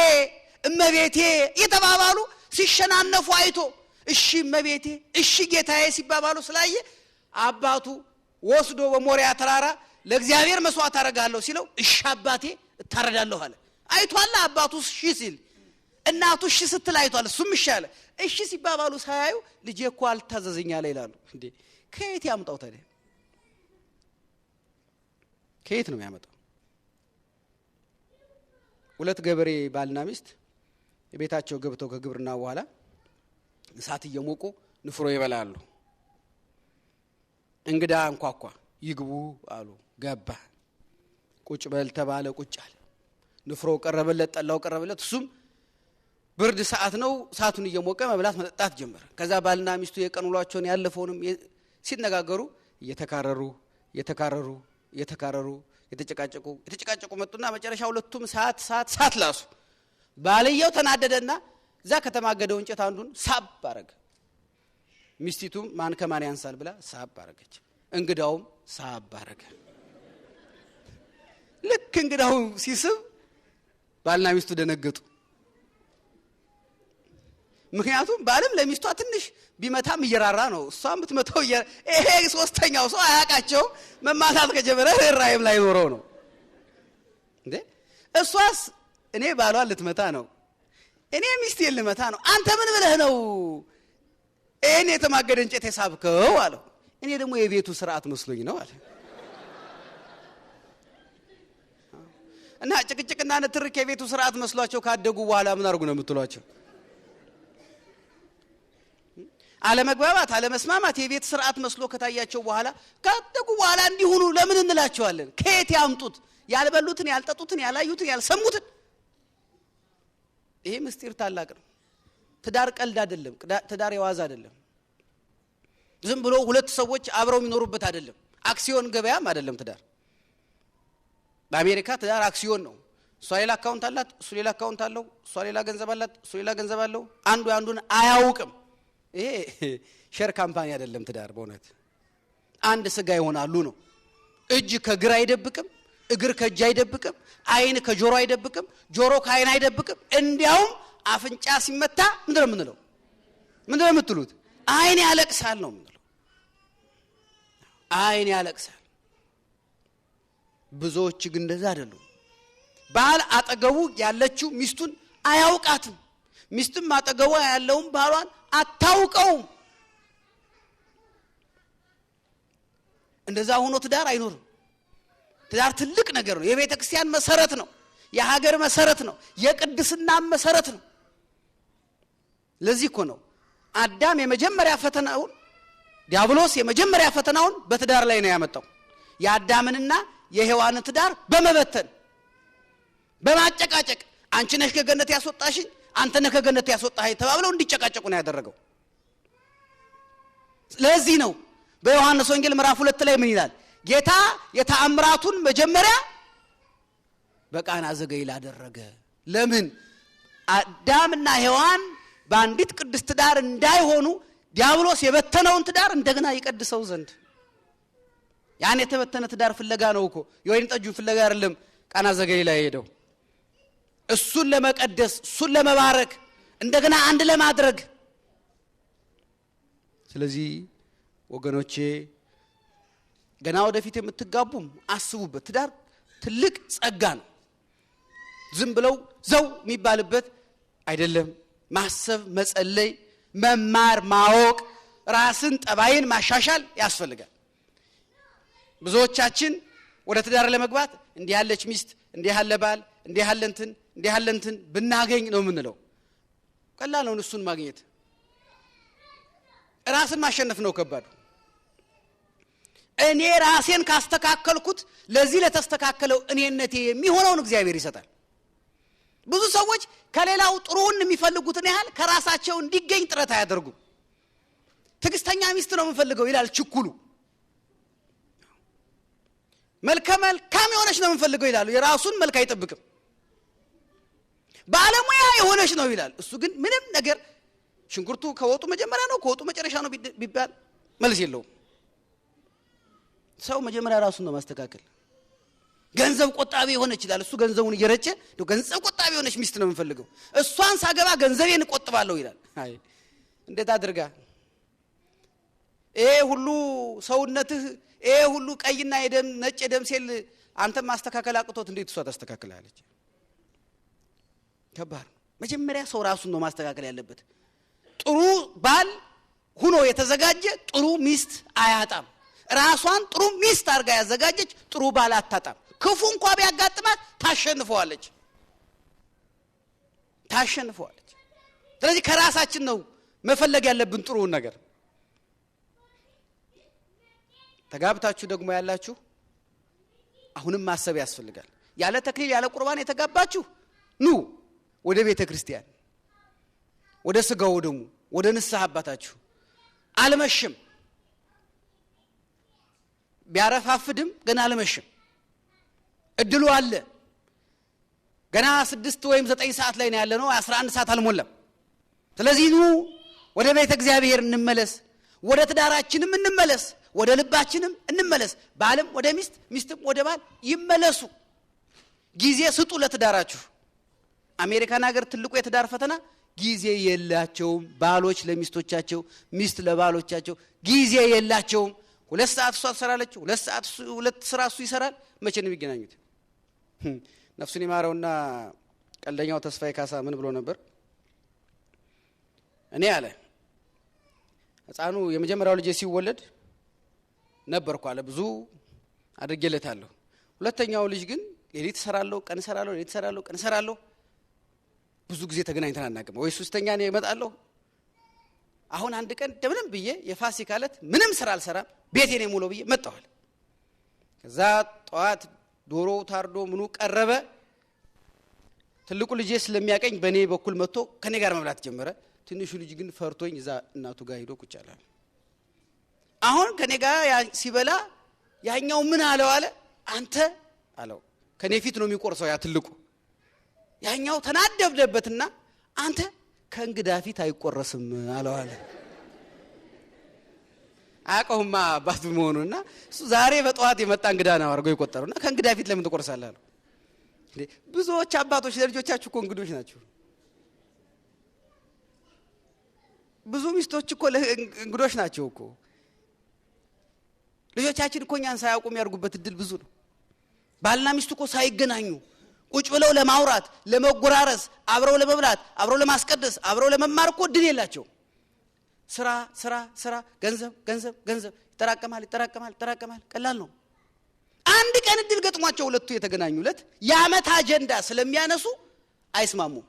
እመቤቴ እየተባባሉ ሲሸናነፉ አይቶ እሺ እመቤቴ እሺ ጌታዬ ሲባባሉ ስላየ አባቱ ወስዶ በሞሪያ ተራራ ለእግዚአብሔር መስዋዕት አደርጋለሁ ሲለው እሺ አባቴ እታረዳለሁ አለ። አይቷል አባቱ እሺ ሲል፣ እናቱ እሺ ስትል አይቷል። እሱም እሺ አለ። እሺ ሲባባሉ ሳያዩ ልጄ እኮ አልታዘዘኝ አለ ይላሉ። እንዴ ከየት ያምጣው ታዲያ? ከየት ነው ያመጣው? ሁለት ገበሬ ባልና ሚስት ቤታቸው ገብተው ከግብርና በኋላ እሳት እየሞቁ ንፍሮ ይበላሉ። እንግዳ አንኳኳ። ይግቡ አሉ። ገባ። ቁጭ በል ተባለ። ቁጭ አለ። ንፍሮ ቀረበለት፣ ጠላው ቀረበለት። እሱም ብርድ ሰዓት ነው፣ እሳቱን እየሞቀ መብላት መጠጣት ጀመረ። ከዛ ባልና ሚስቱ የቀን ውሏቸውን ያለፈውንም ሲነጋገሩ እየተካረሩ እየተካረሩ እየተካረሩ የተጨቃጨቁ የተጨቃጨቁ መጡና መጨረሻ ሁለቱም ሰዓት ሰዓት ሰዓት ላሱ። ባልየው ተናደደና እዛ ከተማገደው እንጨት አንዱን ሳብ አረገ። ሚስቲቱም ማን ከማን ያንሳል ብላ ሳብ አረገች። እንግዳውም ሳብ አረገ። ልክ እንግዳው ሲስብ ባልና ሚስቱ ደነገጡ። ምክንያቱም ባልም ለሚስቷ ትንሽ ቢመታም እየራራ ነው፣ እሷም ብትመታው ይሄ ሶስተኛው ሰው አያውቃቸው መማታት ከጀመረ ርህራሄም ላይ ኖረው ነው እንዴ። እሷስ እኔ ባሏን ልትመታ ነው፣ እኔ ሚስቴን ልመታ ነው፣ አንተ ምን ብለህ ነው ይሄን የተማገደ እንጨት የሳብከው አለው። እኔ ደግሞ የቤቱ ስርዓት መስሎኝ ነው አለ። እና ጭቅጭቅና ንትርክ የቤቱ ስርዓት መስሏቸው ካደጉ በኋላ ምን አድርጉ ነው የምትሏቸው? አለመግባባት አለመስማማት የቤት ስርዓት መስሎ ከታያቸው በኋላ ካደጉ በኋላ እንዲሆኑ ለምን እንላቸዋለን? ከየት ያምጡት? ያልበሉትን፣ ያልጠጡትን፣ ያላዩትን፣ ያልሰሙትን። ይሄ ምስጢር ታላቅ ነው። ትዳር ቀልድ አይደለም። ትዳር የዋዛ አይደለም። ዝም ብሎ ሁለት ሰዎች አብረው የሚኖሩበት አይደለም። አክሲዮን ገበያም አይደለም ትዳር። በአሜሪካ ትዳር አክሲዮን ነው። እሷ ሌላ account አላት፣ እሱ ሌላ account አለው። እሷ ሌላ ገንዘብ አላት፣ እሱ ሌላ ገንዘብ አለው። አንዱ አንዱን አያውቅም። ይሄ share company አይደለም ትዳር። በእውነት አንድ ስጋ ይሆናሉ ነው። እጅ ከእግር አይደብቅም፣ እግር ከእጅ አይደብቅም፣ አይን ከጆሮ አይደብቅም፣ ጆሮ ከአይን አይደብቅም። እንዲያውም አፍንጫ ሲመታ ምንድን ነው የምንለው? ምንድን ነው የምትሉት? አይን ያለቅሳል ነው የምንለው። አይን ያለቅሳል። ብዙዎች ግን እንደዛ አይደሉም። ባል አጠገቡ ያለችው ሚስቱን አያውቃትም፣ ሚስትም አጠገቧ ያለውን ባሏን አታውቀውም። እንደዛ ሆኖ ትዳር አይኖርም። ትዳር ትልቅ ነገር ነው። የቤተ ክርስቲያን መሰረት ነው። የሀገር መሰረት ነው። የቅድስና መሰረት ነው። ለዚህ እኮ ነው አዳም የመጀመሪያ ፈተናውን ዲያብሎስ የመጀመሪያ ፈተናውን በትዳር ላይ ነው ያመጣው። የአዳምንና የሔዋንን ትዳር በመበተን በማጨቃጨቅ አንቺ ነሽ ከገነት ያስወጣሽኝ፣ አንተ ነህ ከገነት ያስወጣኸኝ ተባብለው እንዲጨቃጨቁ ነው ያደረገው። ለዚህ ነው በዮሐንስ ወንጌል ምዕራፍ 2 ላይ ምን ይላል? ጌታ የተአምራቱን መጀመሪያ በቃና ዘገሊላ አደረገ። ለምን? አዳምና ሔዋን በአንዲት ቅድስት ትዳር እንዳይሆኑ ዲያብሎስ የበተነውን ትዳር እንደገና ይቀድሰው ዘንድ። ያን የተበተነ ትዳር ፍለጋ ነው እኮ፣ የወይን ጠጁን ፍለጋ አይደለም ቃና ዘገሊላ የሄደው። እሱን ለመቀደስ፣ እሱን ለመባረክ፣ እንደገና አንድ ለማድረግ። ስለዚህ ወገኖቼ ገና ወደፊት የምትጋቡም አስቡበት። ትዳር ትልቅ ጸጋ ነው። ዝም ብለው ዘው የሚባልበት አይደለም። ማሰብ፣ መጸለይ፣ መማር፣ ማወቅ፣ ራስን ጠባይን ማሻሻል ያስፈልጋል። ብዙዎቻችን ወደ ትዳር ለመግባት እንዲህ ያለች ሚስት፣ እንዲህ ያለ ባል፣ እንዲህ ያለ እንትን፣ እንዲህ ያለ እንትን ብናገኝ ነው የምንለው። ቀላል ነው እሱን ማግኘት። ራስን ማሸነፍ ነው ከባዱ። እኔ ራሴን ካስተካከልኩት ለዚህ ለተስተካከለው እኔነቴ የሚሆነውን እግዚአብሔር ይሰጣል። ብዙ ሰዎች ከሌላው ጥሩውን የሚፈልጉትን ያህል ከራሳቸው እንዲገኝ ጥረት አያደርጉም። ትዕግስተኛ ሚስት ነው የምፈልገው ይላል ችኩሉ። መልከ መልካም የሆነች ነው የምፈልገው ይላል። የራሱን መልክ አይጠብቅም። ባለሙያ የሆነች ነው ይላል። እሱ ግን ምንም ነገር ሽንኩርቱ ከወጡ መጀመሪያ ነው ከወጡ መጨረሻ ነው ቢባል መልስ የለውም። ሰው መጀመሪያ ራሱን ነው ማስተካከል። ገንዘብ ቆጣቢ የሆነች ይላል። እሱ ገንዘቡን እየረጨ ገንዘብ ቆጣቢ የሆነች ሚስት ነው የምፈልገው፣ እሷን ሳገባ ገንዘቤን እቆጥባለሁ ይላል። አይ እንዴት አድርጋ ይሄ ሁሉ ሰውነትህ፣ ይሄ ሁሉ ቀይና የደም ነጭ የደም ሴል አንተም ማስተካከል አቅቶት እንዴት እሷ ታስተካክላለች? ከባድ ነው። መጀመሪያ ሰው ራሱን ነው ማስተካከል ያለበት። ጥሩ ባል ሁኖ የተዘጋጀ ጥሩ ሚስት አያጣም። ራሷን ጥሩ ሚስት አድርጋ ያዘጋጀች ጥሩ ባል አታጣም። ክፉ እንኳ ቢያጋጥማት ታሸንፈዋለች ታሸንፈዋለች። ስለዚህ ከራሳችን ነው መፈለግ ያለብን ጥሩውን ነገር። ተጋብታችሁ ደግሞ ያላችሁ አሁንም ማሰብ ያስፈልጋል። ያለ ተክሊል ያለ ቁርባን የተጋባችሁ ኑ ወደ ቤተ ክርስቲያን፣ ወደ ስጋው ደሙ፣ ወደ ንስሐ አባታችሁ። አልመሽም፣ ቢያረፋፍድም ገና አልመሽም። እድሉ አለ። ገና 6 ወይም 9 ሰዓት ላይ ነው ያለነው፣ 11 ሰዓት አልሞላም። ስለዚህ ኑ ወደ ቤተ እግዚአብሔር እንመለስ፣ ወደ ትዳራችንም እንመለስ፣ ወደ ልባችንም እንመለስ። ባልም ወደ ሚስት፣ ሚስትም ወደ ባል ይመለሱ። ጊዜ ስጡ ለትዳራችሁ። አሜሪካን ሀገር ትልቁ የትዳር ፈተና ጊዜ የላቸውም። ባሎች ለሚስቶቻቸው፣ ሚስት ለባሎቻቸው ጊዜ የላቸውም። 2 ሰዓት እሷ ትሰራለች፣ 2 ሰዓት ሁለት ስራ እሱ ይሰራል። መቼ ነው የሚገናኙት? ነፍሱን ይማረውና ቀልደኛው ተስፋዬ ካሳ ምን ብሎ ነበር? እኔ አለ ህፃኑ የመጀመሪያው ልጄ ሲወለድ ነበርኩ አለ፣ ብዙ አድርጌለታለሁ። ሁለተኛው ልጅ ግን ሌሊት እሰራለሁ፣ ቀን እሰራለሁ፣ ሌሊት እሰራለሁ፣ ቀን እሰራለሁ፣ ብዙ ጊዜ ተገናኝተን አናውቅም። ወይ ሶስተኛ እኔ እመጣለሁ። አሁን አንድ ቀን እንደምንም ብዬ የፋሲካ ዕለት ምንም ስራ አልሰራም ቤቴ ነው የምውለው ብዬ መጣሁ። ከዛ ጠዋት ዶሮው ታርዶ ምኑ ቀረበ። ትልቁ ልጄ ስለሚያቀኝ በኔ በኩል መጥቶ ከኔ ጋር መብላት ጀመረ። ትንሹ ልጅ ግን ፈርቶኝ እዛ እናቱ ጋር ሄዶ ቁጭ አለ። አሁን ከኔ ጋር ሲበላ ያኛው ምን አለው አለ፣ አንተ አለው። ከኔ ፊት ነው የሚቆርሰው ያ ትልቁ። ያኛው ተናደደበትና አንተ ከእንግዳ ፊት አይቆረስም አለው አለ። አያውቀውማ አባቱ መሆኑና እሱ ዛሬ በጠዋት የመጣ እንግዳ ነው አድርጎ የቆጠረውና ከእንግዳ ፊት ለምን ትቆርሳለህ አለው። ብዙዎች አባቶች ለልጆቻችሁ እኮ እንግዶች ናቸው። ብዙ ሚስቶች እኮ እንግዶች ናቸው እኮ። ልጆቻችን እኮ እኛን ሳያውቁ የሚያድጉበት እድል ብዙ ነው። ባልና ሚስቱ እኮ ሳይገናኙ ቁጭ ብለው ለማውራት፣ ለመጎራረስ፣ አብረው ለመብላት፣ አብረው ለማስቀደስ፣ አብረው ለመማር እኮ እድል የላቸውም። ስራ ስራ ስራ፣ ገንዘብ ገንዘብ ገንዘብ ይጠራቀማል ይጠራቀማል ይጠራቀማል። ቀላል ነው። አንድ ቀን እድል ገጥሟቸው ሁለቱ የተገናኙለት የዓመት አጀንዳ ስለሚያነሱ አይስማሙም።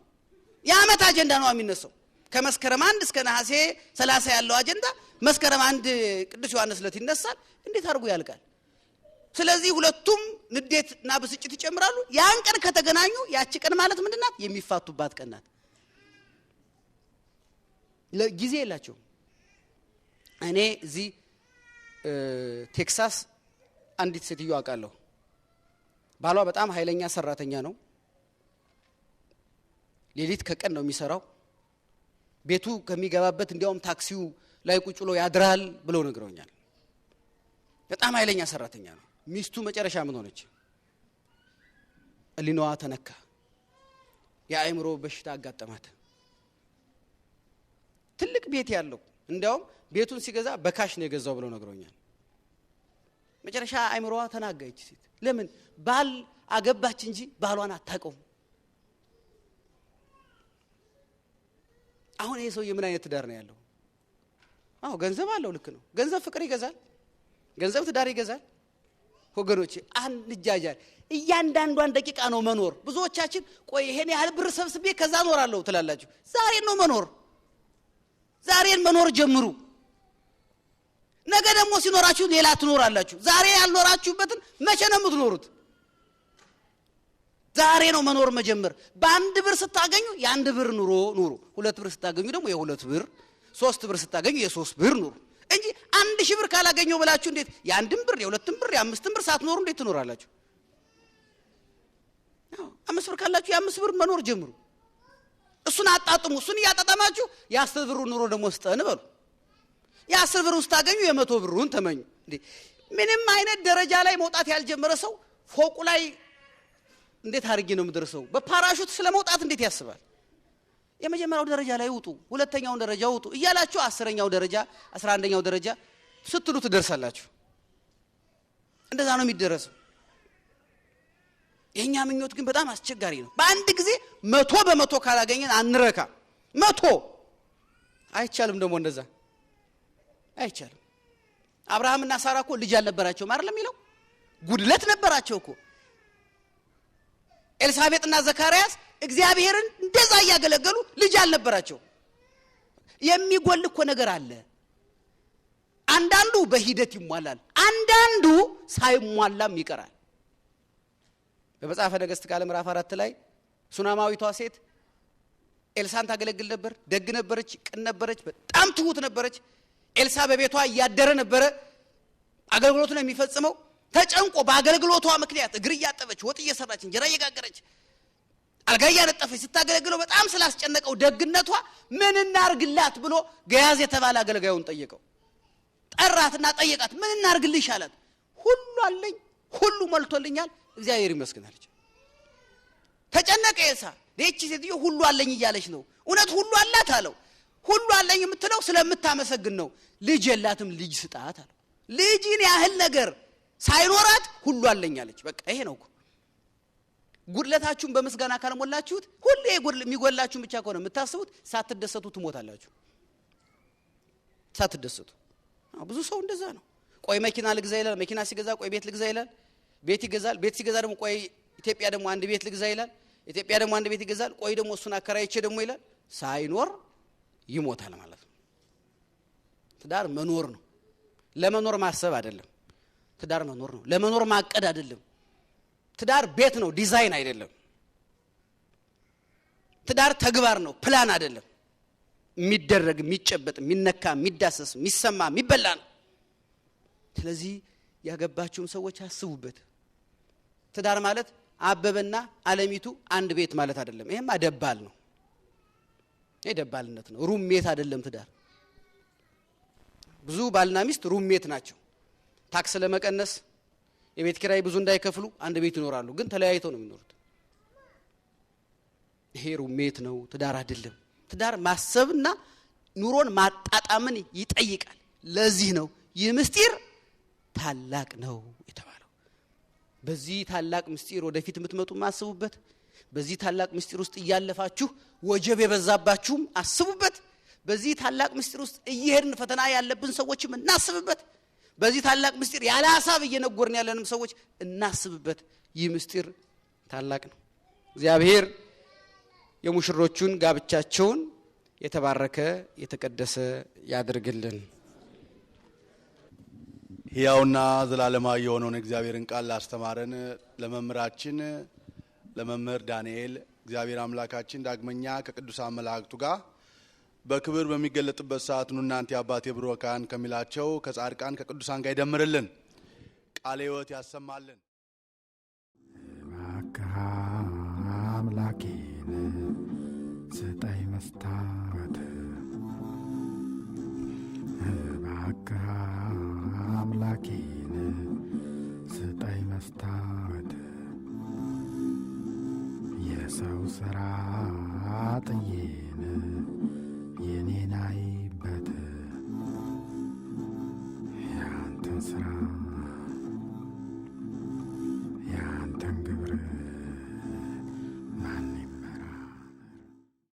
የዓመት አጀንዳ ነው የሚነሳው። ከመስከረም 1 እስከ ነሐሴ 30 ያለው አጀንዳ መስከረም 1 ቅዱስ ዮሐንስ ዕለት ይነሳል። እንዴት አድርጎ ያልቃል? ስለዚህ ሁለቱም ንዴትና ብስጭት ይጨምራሉ። ያን ቀን ከተገናኙ ያቺ ቀን ማለት ምንድናት? የሚፋቱባት ቀን ናት። ለጊዜ የላቸውም። እኔ እዚህ ቴክሳስ አንዲት ሴትዮ አውቃለሁ። ባሏ በጣም ኃይለኛ ሰራተኛ ነው። ሌሊት ከቀን ነው የሚሰራው። ቤቱ ከሚገባበት እንዲያውም ታክሲው ላይ ቁጭ ብሎ ያድራል ብለው ነግረውኛል። በጣም ኃይለኛ ሰራተኛ ነው። ሚስቱ መጨረሻ ምን ሆነች? ሕሊናዋ ተነካ። የአእምሮ በሽታ አጋጠማት። ትልቅ ቤት ያለው እንዲያውም ቤቱን ሲገዛ በ cash ነው የገዛው ብለው ነግረውኛል። መጨረሻ አእምሮዋ ተናጋች ሴት። ለምን? ባል አገባች እንጂ ባሏን አታውቀውም። አሁን ይሄ ሰውዬ ምን አይነት ትዳር ነው ያለው? አዎ ገንዘብ አለው፣ ልክ ነው። ገንዘብ ፍቅር ይገዛል፣ ገንዘብ ትዳር ይገዛል። ወገኖቼ አንጃጃል። እያንዳንዷን ደቂቃ ነው መኖር። ብዙዎቻችን ቆይ ይሄን ያህል ብር ሰብስቤ ከዛ እኖራለሁ ትላላችሁ። ዛሬን ነው መኖር። ዛሬን መኖር ጀምሩ። ነገ ደግሞ ሲኖራችሁ ሌላ ትኖራላችሁ። ዛሬ ያልኖራችሁበትን መቼ ነው የምትኖሩት? ዛሬ ነው መኖር መጀመር። በአንድ ብር ስታገኙ የአንድ ብር ኑሮ ኑሩ። 2 ብር ስታገኙ ደግሞ የ2 ብር፣ 3 ብር ስታገኙ የ3 ብር ኑሩ እንጂ 1,000 ብር ካላገኘው ብላችሁ እንዴት የአንድም ብር፣ የሁለትም ብር፣ የአምስትም ብር ሳትኖሩ እንዴት ትኖራላችሁ? 5 ብር ካላችሁ የ5 ብር መኖር ጀምሩ። እሱን አጣጥሙ። እሱን እያጣጣማችሁ የ10 ብሩ ኑሮ ደግሞ ስጠን በሉ። የ10 ብር ስታገኙ የ100 ብሩን ተመኙ። እንዴ፣ ምንም አይነት ደረጃ ላይ መውጣት ያልጀመረ ሰው ፎቁ ላይ እንዴት አድርጌ ነው የምደርሰው? በፓራሹት ስለ መውጣት እንዴት ያስባል? የመጀመሪያው ደረጃ ላይ ውጡ፣ ሁለተኛውን ደረጃ ውጡ እያላችሁ 10ኛው ደረጃ፣ 11ኛው ደረጃ ስትሉ ትደርሳላችሁ። እንደዛ ነው የሚደረሰው። የእኛ ምኞት ግን በጣም አስቸጋሪ ነው። በአንድ ጊዜ 100% ካላገኘን አንረካ። 100 አይቻልም። ደግሞ እንደዛ አይቻልም። አብርሃምና ሳራ እኮ ልጅ አልነበራቸውም አይደለም የሚለው? ጉድለት ነበራቸው እኮ። ኤልሳቤጥና ዘካርያስ እግዚአብሔርን እንደዛ እያገለገሉ ልጅ አልነበራቸው። የሚጎል እኮ ነገር አለ። አንዳንዱ በሂደት ይሟላል፣ አንዳንዱ ሳይሟላም ይቀራል። በመጽሐፈ ነገሥት ካልዕ ምዕራፍ 4 ላይ ሱናማዊቷ ሴት ኤልሳን ታገለግል ነበር። ደግ ነበረች፣ ቅን ነበረች፣ በጣም ትሁት ነበረች። ኤልሳ በቤቷ እያደረ ነበረ አገልግሎቱን የሚፈጽመው። ተጨንቆ በአገልግሎቷ ምክንያት እግር እያጠበች፣ ወጥ እየሰራች፣ እንጀራ እየጋገረች፣ አልጋ እያነጠፈች ስታገለግለው በጣም ስላስጨነቀው ደግነቷ ምን እናርግላት ብሎ ገያዝ የተባለ አገልጋዩን ጠየቀው። ጠራትና ጠየቃት። ምን እናርግልሽ አላት። ሁሉ አለኝ፣ ሁሉ ሞልቶልኛል፣ እግዚአብሔር ይመስገን አለች። ተጨነቀ ኤልሳ። ይህቺ ሴትዮ ሁሉ አለኝ እያለች ነው። እውነት ሁሉ አላት አለው። ሁሉ አለኝ የምትለው ስለምታመሰግን ነው። ልጅ የላትም፣ ልጅ ስጣት አለው። ልጅን ያህል ነገር ሳይኖራት ሁሉ አለኝ አለች። በቃ ይሄ ነው እኮ። ጉድለታችሁን በምስጋና ካልሞላችሁት፣ ሁሌ የሚጎላችሁን ብቻ ከሆነ የምታስቡት ሳትደሰቱ ትሞታላችሁ። ሳትደሰቱ። ብዙ ሰው እንደዛ ነው። ቆይ መኪና ልግዛ ይላል። መኪና ሲገዛ ቆይ ቤት ልግዛ ይላል። ቤት ይገዛል። ቤት ሲገዛ ደግሞ ቆይ ኢትዮጵያ ደግሞ አንድ ቤት ልግዛ ይላል። ኢትዮጵያ ደግሞ አንድ ቤት ይገዛል። ቆይ ደግሞ እሱን አከራይቼ ደግሞ ይላል። ሳይኖር ይሞታል ማለት ነው። ትዳር መኖር ነው። ለመኖር ማሰብ አይደለም። ትዳር መኖር ነው። ለመኖር ማቀድ አይደለም። ትዳር ቤት ነው፣ ዲዛይን አይደለም። ትዳር ተግባር ነው፣ ፕላን አይደለም። የሚደረግ፣ የሚጨበጥ፣ የሚነካ፣ የሚዳሰስ፣ የሚሰማ፣ የሚበላ ነው። ስለዚህ ያገባችሁም ሰዎች አስቡበት። ትዳር ማለት አበበና አለሚቱ አንድ ቤት ማለት አይደለም። ይሄማ ደባል ነው። ይሄ ደባልነት ነው። Roommate አይደለም ትዳር። ብዙ ባልና ሚስት roommate ናቸው። ታክስ ለመቀነስ፣ የቤት ኪራይ ብዙ እንዳይከፍሉ አንድ ቤት ይኖራሉ፣ ግን ተለያይተው ነው የሚኖሩት። ይሄ roommate ነው፣ ትዳር አይደለም። ትዳር ማሰብና ኑሮን ማጣጣምን ይጠይቃል። ለዚህ ነው ይህ ምስጢር ታላቅ ነው የተባለው። በዚህ ታላቅ ምስጢር ወደፊት የምትመጡ አስቡበት። በዚህ ታላቅ ምስጢር ውስጥ እያለፋችሁ ወጀብ የበዛባችሁም አስቡበት። በዚህ ታላቅ ምስጢር ውስጥ እየሄድን ፈተና ያለብን ሰዎችም እናስብበት። በዚህ ታላቅ ምስጢር ያለ ሀሳብ እየነጎርን ያለንም ሰዎች እናስብበት። ይህ ምስጢር ታላቅ ነው። እግዚአብሔር የሙሽሮቹን ጋብቻቸውን የተባረከ የተቀደሰ ያድርግልን። ሕያውና ዘላለማዊ የሆነውን እግዚአብሔርን ቃል ላስተማረን ለመምህራችን ለመምህር ዳንኤል እግዚአብሔር አምላካችን ዳግመኛ ከቅዱሳን መላእክቱ ጋር በክብር በሚገለጥበት ሰዓት ኑ እናንተ የአባቴ ቡሩካን ከሚላቸው ከጻድቃን ከቅዱሳን ጋር ይደምርልን፣ ቃለ ሕይወት ያሰማልን። እባክህ አምላኬን ስጠኝ መስታወት፣ እባክህ አምላኬን ስጠኝ መስታወት፣ የሰው ስራ ጥዬን የኔን አይበት፣ ያንተን ስራ።